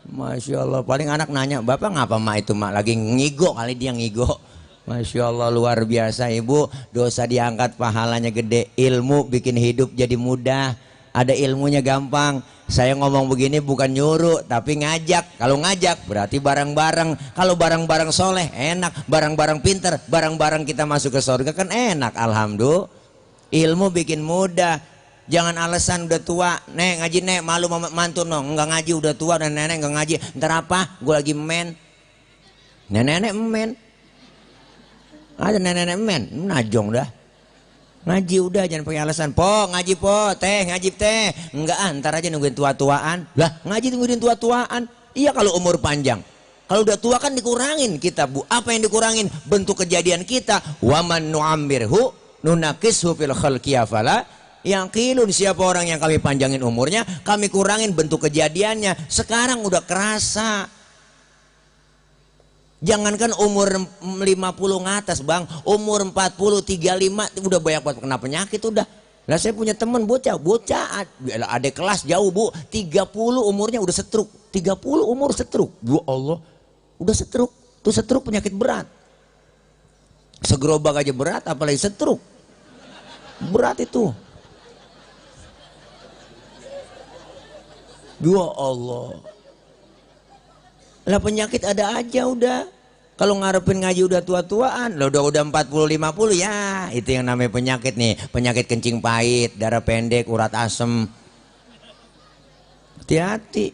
[SPEAKER 1] Masya Allah. Paling anak nanya, bapak ngapa mak itu mak lagi ngigo kali dia ngigo. Masya Allah luar biasa ibu, dosa diangkat pahalanya gede, ilmu bikin hidup jadi mudah, ada ilmunya gampang. Saya ngomong begini bukan nyuruh tapi ngajak. Kalau ngajak berarti bareng-bareng, kalau bareng-bareng soleh enak, bareng-bareng pinter, bareng-bareng kita masuk ke surga kan enak. Alhamdulillah ilmu bikin mudah. Jangan alasan udah tua, nek ngaji nek malu sama mantu no, nggak ngaji udah tua dan nenek nggak ngaji, ntar apa gue lagi men, nenek men. Ada nenek-nenek men, najong dah. Ngaji udah jangan pakai alasan. Po ngaji po, teh ngaji teh. Enggak ntar aja nungguin tua-tuaan. Lah ngaji nungguin tua-tuaan. Iya kalau umur panjang. Kalau udah tua kan dikurangin kita bu. Apa yang dikurangin? Bentuk kejadian kita. Waman nu'amirhu nunakishu fil khalqi afala yaqilun. Siapa orang yang kami panjangin umurnya, kami kurangin bentuk kejadiannya. Sekarang udah kerasa. Jangankan umur 50 ngatas bang, umur 40, 35 udah banyak banget kena penyakit udah. Lah saya punya temen bocah ada kelas jauh bu, 30 umurnya udah setruk, 30 umur setruk. Ya Allah, udah setruk, tuh setruk penyakit berat. Segerobak aja berat, apalagi setruk. Berat itu. Ya Allah. Lah penyakit ada aja udah. Kalau ngarepin ngaji udah tua-tuaan, lo udah 40-50 ya, itu yang namanya penyakit nih, penyakit kencing pahit, darah pendek, urat asem. Hati-hati.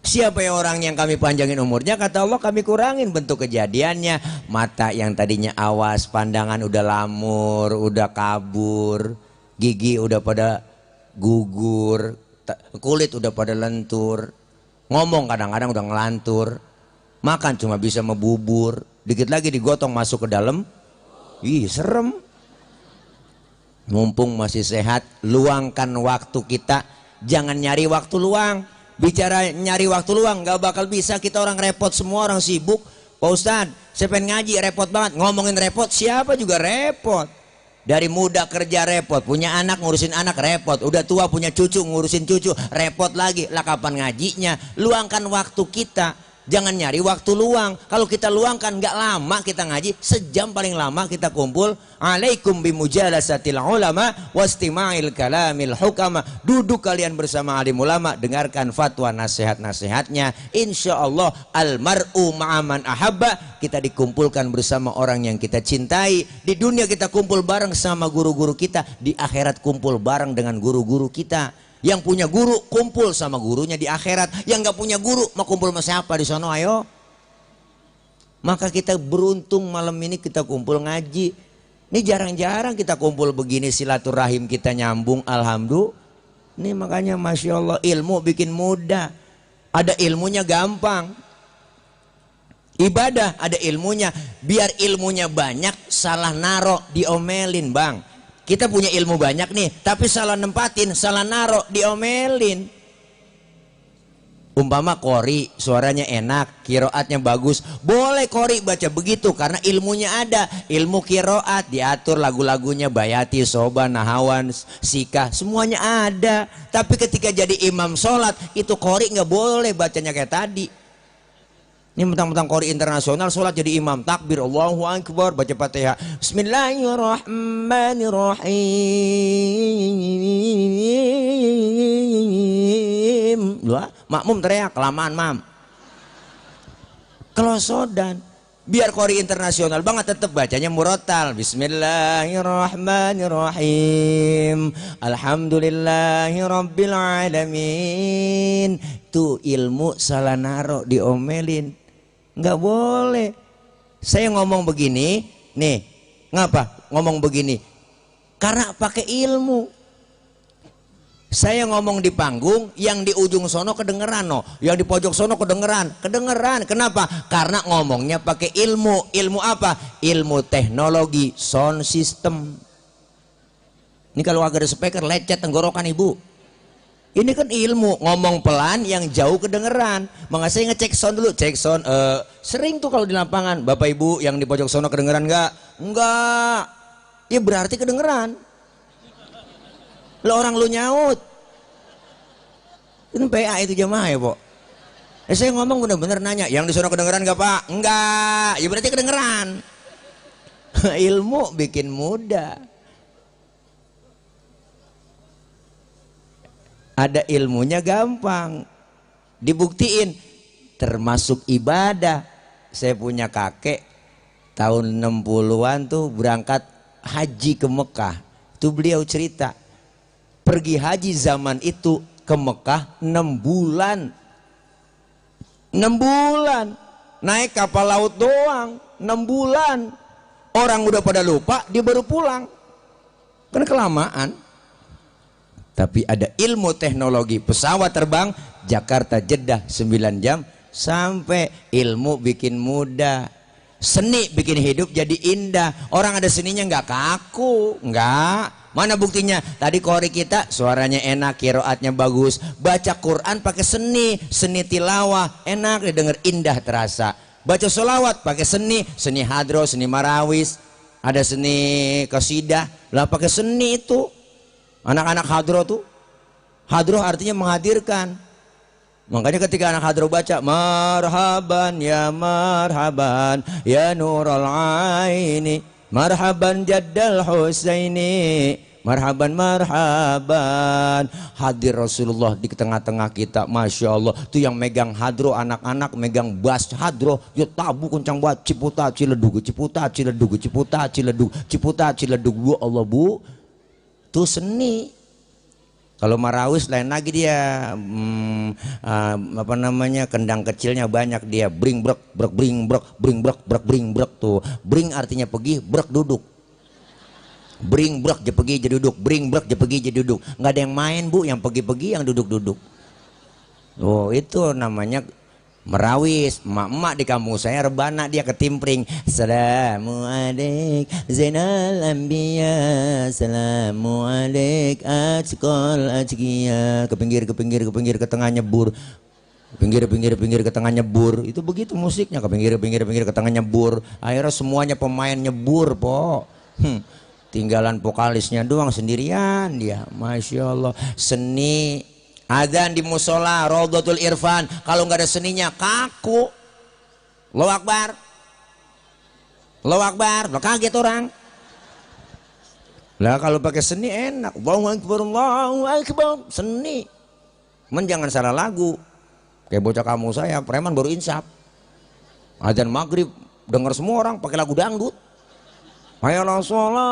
[SPEAKER 1] Siapa yang orang yang kami panjangin umurnya, kata Allah kami kurangin bentuk kejadiannya. Mata yang tadinya awas, pandangan udah lamur, udah kabur, gigi udah pada gugur, kulit udah pada lentur. Ngomong kadang-kadang udah ngelantur, makan cuma bisa membubur, dikit lagi digotong masuk ke dalam, ih serem. mumpung masih sehat, luangkan waktu kita. Jangan nyari waktu luang. Bicara nyari waktu luang nggak bakal bisa, kita orang repot, semua orang sibuk. Pak Ustadz, saya pengen ngaji, repot banget. Ngomongin repot, siapa juga repot. Dari muda kerja repot, punya anak ngurusin anak repot, udah tua punya cucu ngurusin cucu repot lagi. Lah kapan ngajinya? Luangkan waktu kita, jangan nyari waktu luang. Kalau kita luangkan nggak lama kita ngaji, sejam paling lama kita kumpul. Alaikum bimujalasatil ulama wastima'il kalamil hukama. Duduk kalian bersama alim ulama, dengarkan fatwa nasihat-nasihatnya. Insya Allah almar'u ma'aman ahabba, kita dikumpulkan bersama orang yang kita cintai. Di dunia kita kumpul bareng sama guru-guru kita, di akhirat kumpul bareng dengan guru-guru kita. Yang punya guru kumpul sama gurunya di akhirat. Yang nggak punya guru mau kumpul sama siapa di sono? Ayo. Maka kita beruntung malam ini kita kumpul ngaji. Ini jarang-jarang kita kumpul begini, silaturahim kita nyambung. Alhamdulillah. Ini makanya Masya Allah, ilmu bikin mudah. Ada ilmunya gampang. Ibadah ada ilmunya. Biar ilmunya banyak, salah naro diomelin bang. Kita punya ilmu banyak nih, tapi salah nempatin, salah naro, diomelin. Umpama qori, suaranya enak, kiroatnya bagus, boleh qori baca begitu karena ilmunya ada. Ilmu kiroat diatur, lagu-lagunya bayati, soba, nahawan, sikah, semuanya ada. Tapi ketika jadi imam sholat, itu qori nggak boleh bacanya kayak tadi. Ini mentang-mentang qori internasional, sholat jadi imam, takbir, Allahu Akbar, baca Fatihah, Bismillahirrahmanirrahim. Makmum teriak, kelamaan mam. Kelosodan. Biar qori internasional banget tetap bacanya murotal. Bismillahirrahmanirrahim. Alhamdulillahirabbil alamin. Tuh ilmu salah naro diomelin. Nggak boleh. Saya ngomong begini, nih, ngapa ngomong begini? Karena pakai ilmu. Saya ngomong di panggung, yang di ujung sono kedengeran, no, yang di pojok sono kedengeran. Kenapa? Karena ngomongnya pakai ilmu. Ilmu apa? Ilmu teknologi sound system. Ini kalau agak ada speaker lecet tenggorokan ibu. Ini kan ilmu, ngomong pelan yang jauh kedengeran. Maka saya ngecek sound dulu, cek sound. Sering tuh kalau di lapangan, bapak ibu yang di pojok sono kedengeran nggak? Enggak. Ya berarti kedengeran. Lo orang lu nyaut. Itu PA itu jamaah ya Pok. Saya ngomong bener-bener nanya, yang di sono kedengeran nggak Pak? Enggak. Ya berarti kedengeran. Ilmu bikin mudah. Ada ilmunya gampang. Dibuktiin. Termasuk ibadah. Saya punya kakek tahun 60-an tuh berangkat haji ke Mekah. Itu beliau cerita. Pergi haji zaman itu ke Mekah 6 bulan. 6 bulan. Naik kapal laut doang 6 bulan. Orang udah pada lupa, dia baru pulang. Karena kelamaan. Tapi ada ilmu teknologi, pesawat terbang Jakarta Jeddah 9 jam sampai. Ilmu bikin mudah. Seni bikin hidup jadi indah. Orang ada seninya nggak kaku, nggak. Mana buktinya? Tadi qori kita suaranya enak, kiroatnya bagus. Baca Quran pakai seni, seni tilawah, enak didengar, indah terasa. Baca sholawat pakai seni, seni hadro, seni marawis, ada seni qasidah. Lah pakai seni itu. Anak-anak hadro tuh. Hadro artinya menghadirkan. Makanya ketika anak hadro baca marhaban ya nurul aini, marhaban jaddal Husaini, marhaban hadir Rasulullah di tengah-tengah kita. Masya Allah. Itu yang megang hadro, anak-anak megang bass hadro, ya tabu kencang banget. Ciputa ciledug, ciputa ciledug, ciputa ciledug, ciputa ciledug. Bu Allah bu, itu seni. Kalau marawis lain lagi dia, apa namanya, kendang kecilnya banyak dia, bring brek brek bring brek bring brek brek bring brek tuh. Bring artinya pergi, brek duduk. Bring brek je pergi je duduk, bring brek je pergi je duduk. Nggak ada yang main bu, yang pergi-pergi, yang duduk-duduk. Oh itu namanya merawis. Emak-emak di kampung saya rebana dia ketimpring. Assalamualaikum Zainal Anbiya, Assalamualaikum Atqal Atqiya. Ke pinggir ke tengah nyebur. Pinggir ke tengah nyebur. Itu begitu musiknya, ke pinggir ke tengah nyebur. Akhirnya semuanya pemain nyebur, po. Tinggalan vokalisnya doang sendirian dia. Masya Allah. Seni. Adzan di musola, Raudhatul Irfan, kalau nggak ada seninya kaku. Allahu Akbar. Allahu Akbar. Lah kaget orang. Lah kalau pakai seni enak. Allahu Akbar, Allahu Akbar. Seni. Men jangan salah lagu. Kayak bocah kamu saya, preman baru insaf. Adzan maghrib dengar semua orang pakai lagu dangdut. Hayya 'alas shalah,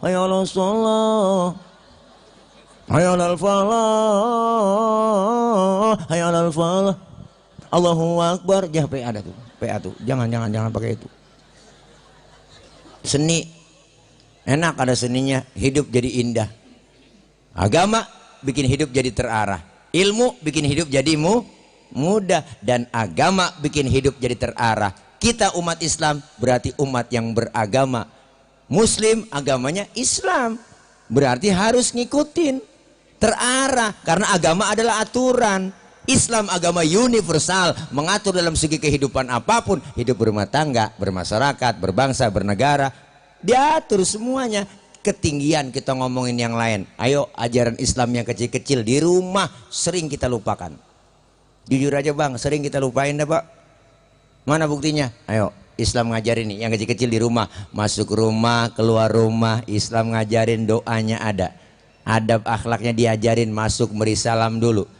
[SPEAKER 1] hayya 'alas shalah. Hayya 'alal falah, hayya 'alal falah. Allahu Akbar. Jah PA ada tuh. PA tuh. Jangan pakai itu. Seni. Enak ada seninya, hidup jadi indah. Agama bikin hidup jadi terarah. Ilmu bikin hidup jadi mudah, dan agama bikin hidup jadi terarah. Kita umat Islam berarti umat yang beragama. Muslim agamanya Islam, berarti harus ngikutin. Terarah, karena agama adalah aturan. Islam agama universal, mengatur dalam segi kehidupan apapun, hidup berumah tangga, bermasyarakat, berbangsa, bernegara, diatur semuanya. Ketinggian kita ngomongin yang lain. Ayo, ajaran Islam yang kecil-kecil di rumah sering kita lupakan. Jujur aja bang, sering kita lupain dah pak. Mana buktinya? Ayo, Islam ngajarin nih yang kecil-kecil di rumah. Masuk rumah, keluar rumah, Islam ngajarin doanya ada. Adab akhlaknya diajarin, masuk beri salam dulu.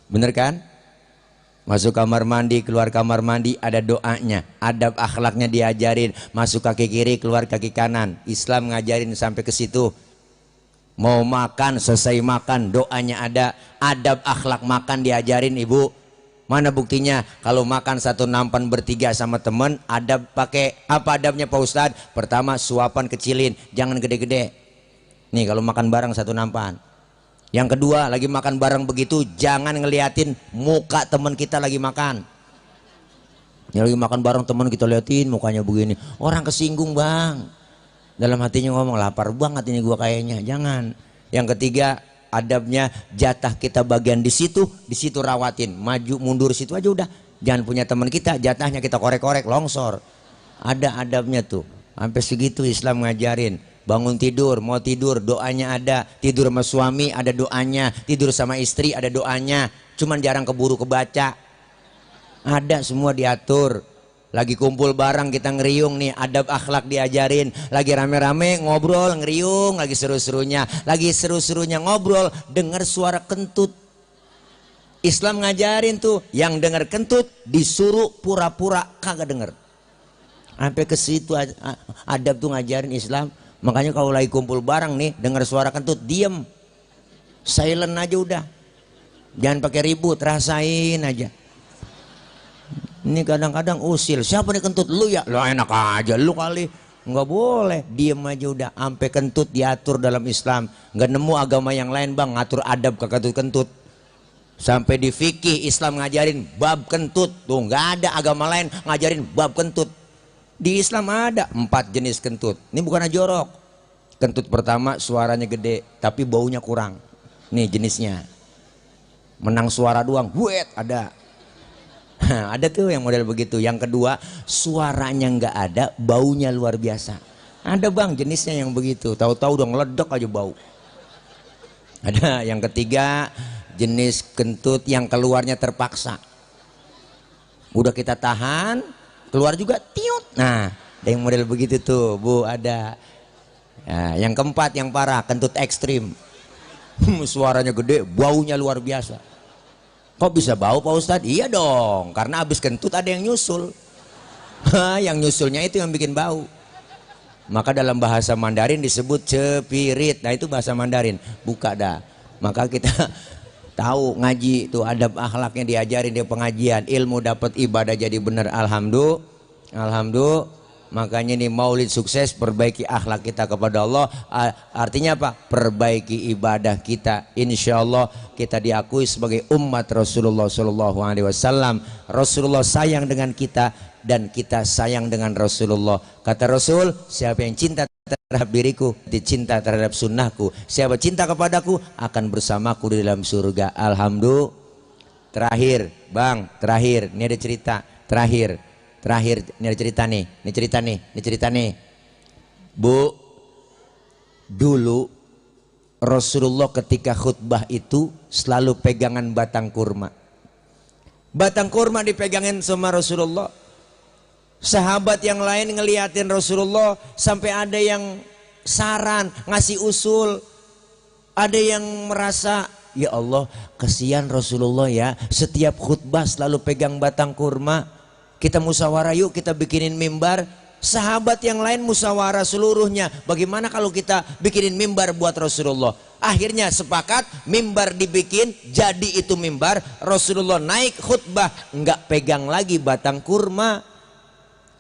[SPEAKER 1] Bener kan? Masuk kamar mandi, keluar kamar mandi ada doanya. Adab akhlaknya diajarin, masuk kaki kiri, keluar kaki kanan. Islam ngajarin sampai ke situ. Mau makan, selesai makan doanya ada. Adab akhlak makan diajarin ibu. Mana buktinya? Kalau makan satu nampan bertiga sama temen, adab pakai apa adabnya Pak Ustadz? Pertama, suapan kecilin, jangan gede-gede. Nih kalau makan bareng satu nampan. Yang kedua, lagi makan bareng begitu jangan ngeliatin muka teman kita lagi makan. Yang lagi makan bareng teman kita liatin mukanya begini, orang kesinggung bang. Dalam hatinya ngomong, lapar banget ini gua kayaknya. Jangan. Yang ketiga, adabnya jatah kita bagian di situ rawatin, maju mundur situ aja udah. Jangan punya teman kita jatahnya kita korek-korek longsor. Ada adabnya tuh. Sampai segitu Islam ngajarin. Bangun tidur, mau tidur doanya ada. Tidur sama suami ada doanya. Tidur sama istri ada doanya. Cuman jarang keburu kebaca. Ada semua diatur. Lagi kumpul bareng kita ngeriung nih, adab akhlak diajarin. Lagi rame-rame ngobrol ngeriung, lagi seru-serunya. Lagi seru-serunya ngobrol, dengar suara kentut. Islam ngajarin tuh, yang dengar kentut disuruh pura-pura kagak denger. Sampai ke situ adab tuh ngajarin Islam. Makanya kalau lagi kumpul bareng nih, dengar suara kentut, diem, silent aja udah, jangan pakai ribut, rasain aja. Ini kadang-kadang usil, siapa nih kentut? Lu ya? Lo enak aja, lu kali. Nggak boleh, diem aja udah. Sampai kentut diatur dalam Islam. Nggak nemu agama yang lain bang ngatur adab ke kentut-kentut. Sampai di fikih Islam ngajarin bab kentut. Tuh nggak ada agama lain ngajarin bab kentut. Di Islam ada 4 jenis kentut. Ini bukan jorok. Kentut pertama suaranya gede tapi baunya kurang. Nih jenisnya. Menang suara doang, buet ada. Ada tuh yang model begitu. Yang kedua suaranya nggak ada, baunya luar biasa. Ada bang jenisnya yang begitu. Tahu-tahu udah ngeledek aja bau. Ada yang ketiga jenis kentut yang keluarnya terpaksa. Udah kita tahan, keluar juga tiut. Nah, ada yang model begitu tuh, Bu, ada. Nah, yang keempat yang parah, kentut ekstrim. Suaranya gede, baunya luar biasa. Kok bisa bau Pak Ustadz? Iya dong, karena habis kentut ada yang nyusul. Yang nyusulnya itu yang bikin bau. Maka dalam bahasa Mandarin disebut cepirit. Nah, itu bahasa Mandarin. Buka dah. Maka kita tahu ngaji itu adab akhlaknya diajarin di pengajian, ilmu dapat ibadah jadi benar. Alhamdulillah. Makanya ini maulid sukses, perbaiki akhlak kita kepada Allah. Artinya apa? Perbaiki ibadah kita. Insya Allah kita diakui sebagai umat Rasulullah Sallallahu Alaihi Wasallam. Rasulullah sayang dengan kita dan kita sayang dengan Rasulullah. Kata Rasul, siapa yang cinta terhadap diriku, dicinta terhadap sunnahku. Siapa cinta kepadaku akan bersamaku di dalam surga. Alhamdulillah. Terakhir, Bang, terakhir. Ini ada cerita. Terakhir, ini ada cerita nih. Ini cerita nih. Bu, dulu Rasulullah ketika khutbah itu selalu pegangan batang kurma. Batang kurma dipegangin sama Rasulullah. Sahabat yang lain ngeliatin Rasulullah, sampai ada yang saran, ngasih usul. Ada yang merasa, ya Allah, kasihan Rasulullah ya, setiap khutbah selalu pegang batang kurma. Kita musyawarah yuk, kita bikinin mimbar. Sahabat yang lain musyawarah seluruhnya, bagaimana kalau kita bikinin mimbar buat Rasulullah. Akhirnya sepakat, mimbar dibikin, jadi itu mimbar. Rasulullah naik khutbah, enggak pegang lagi batang kurma.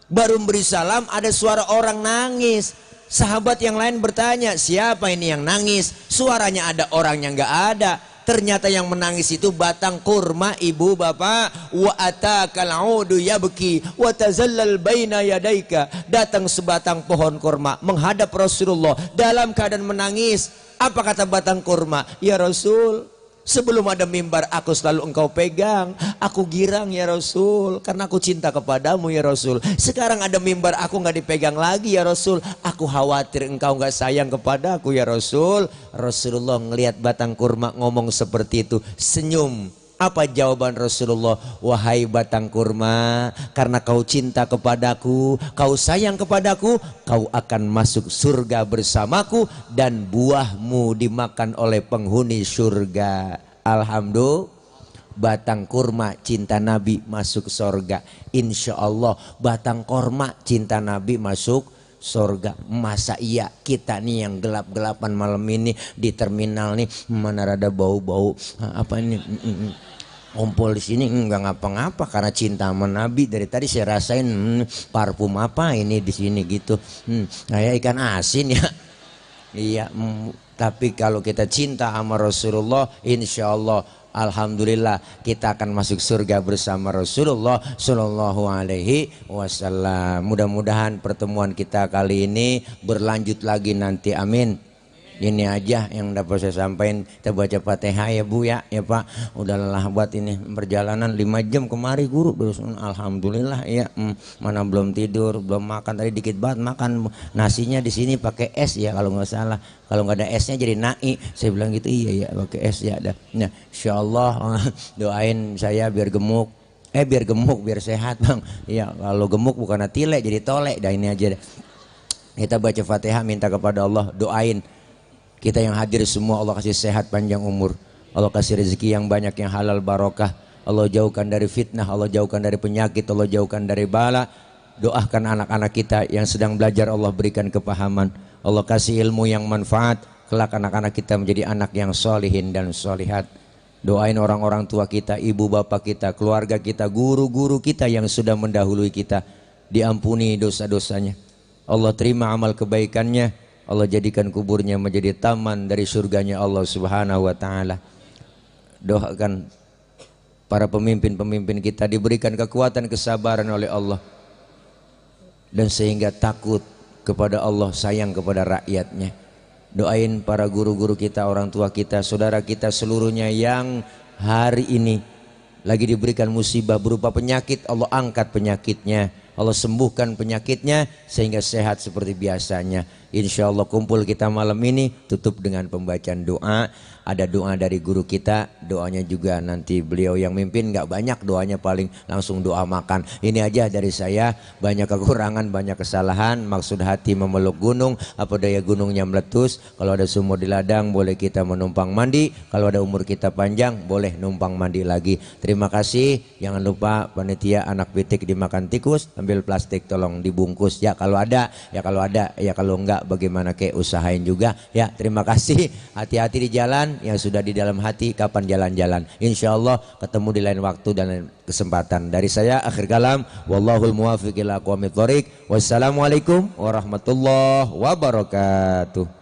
[SPEAKER 1] Baru beri salam, ada suara orang nangis. Sahabat yang lain bertanya, siapa ini yang nangis? Suaranya ada, orangnya enggak ada. Ternyata yang menangis itu batang kurma, ibu bapak. Wa atakal audu yabki wa tazallal baina yadaika. Datang sebatang pohon kurma menghadap Rasulullah dalam keadaan menangis. Apa kata batang kurma? Ya Rasul, sebelum ada mimbar aku selalu engkau pegang. Aku girang ya Rasul, karena aku cinta kepadamu ya Rasul. Sekarang ada mimbar aku nggak dipegang lagi ya Rasul. Aku khawatir engkau nggak sayang kepadaku ya Rasul. Rasulullah ngelihat batang kurma ngomong seperti itu, senyum. Apa jawaban Rasulullah? Wahai batang kurma, karena kau cinta kepadaku, kau sayang kepadaku, kau akan masuk surga bersamaku dan buahmu dimakan oleh penghuni surga. Alhamdulillah, batang kurma cinta Nabi masuk surga. Insya Allah batang kurma cinta Nabi masuk surga. Masa iya kita nih yang gelap-gelapan malam ini di terminal nih, mana rada bau-bau apa ini ngumpul di sini enggak ngapa-ngapa karena cinta sama Nabi. Dari tadi saya rasain parfum apa ini di sini gitu, kayak ikan asin ya. Iya, tapi kalau kita cinta sama Rasulullah, insya Allah, alhamdulillah kita akan masuk surga bersama Rasulullah Shallallahu Alaihi Wasallam. Mudah-mudahan pertemuan kita kali ini berlanjut lagi nanti, amin. Ini aja yang dapat saya sampaikan. Kita baca Fatihah ya Bu ya Pak. Udah lelah buat ini perjalanan 5 jam kemari guru. Alhamdulillah ya. Mana belum tidur, belum makan, tadi dikit banget makan. Nasinya di sini pakai es ya kalau nggak salah. Kalau nggak ada esnya jadi nai. Saya bilang gitu, iya ya pakai es ya ada. Nah, insyaallah doain saya biar gemuk. Biar sehat Bang. Iya, kalau gemuk bukan tile jadi tolek. Dah ini aja deh. Kita baca Fatihah, minta kepada Allah, doain kita yang hadir semua, Allah kasih sehat panjang umur, Allah kasih rezeki yang banyak, yang halal barokah, Allah jauhkan dari fitnah, Allah jauhkan dari penyakit, Allah jauhkan dari bala. Doakan anak-anak kita yang sedang belajar, Allah berikan kepahaman, Allah kasih ilmu yang manfaat, kelak anak-anak kita menjadi anak yang solihin dan solihat. Doain orang-orang tua kita, ibu bapak kita, keluarga kita, guru-guru kita yang sudah mendahului kita, diampuni dosa-dosanya, Allah terima amal kebaikannya, Allah jadikan kuburnya menjadi taman dari surganya Allah Subhanahu wa Ta'ala. Doakan para pemimpin-pemimpin kita diberikan kekuatan, kesabaran oleh Allah, dan sehingga takut kepada Allah, sayang kepada rakyatnya. Doain para guru-guru kita, orang tua kita, saudara kita seluruhnya yang hari ini lagi diberikan musibah berupa penyakit, Allah angkat penyakitnya, Allah sembuhkan penyakitnya sehingga sehat seperti biasanya. Insya Allah kumpul kita malam ini tutup dengan pembacaan doa. Ada doa dari guru kita, doanya juga nanti beliau yang mimpin, nggak banyak doanya, paling langsung doa makan. Ini aja dari saya, banyak kekurangan, banyak kesalahan, maksud hati memeluk gunung, apa daya gunungnya meletus. Kalau ada sumur di ladang boleh kita menumpang mandi, kalau ada umur kita panjang boleh numpang mandi lagi. Terima kasih, jangan lupa panitia anak pitik dimakan tikus, ambil plastik tolong dibungkus ya kalau ada, ya kalau ada, ya kalau enggak enggak bagaimana kayak usahain juga ya. Terima kasih, hati-hati di jalan, yang sudah di dalam hati kapan jalan-jalan. Insya Allah ketemu di lain waktu dan lain kesempatan. Dari saya akhir kalam, wallahul muwaffiq ila aqwamit thoriq. Wassalamualaikum warahmatullahi wabarakatuh.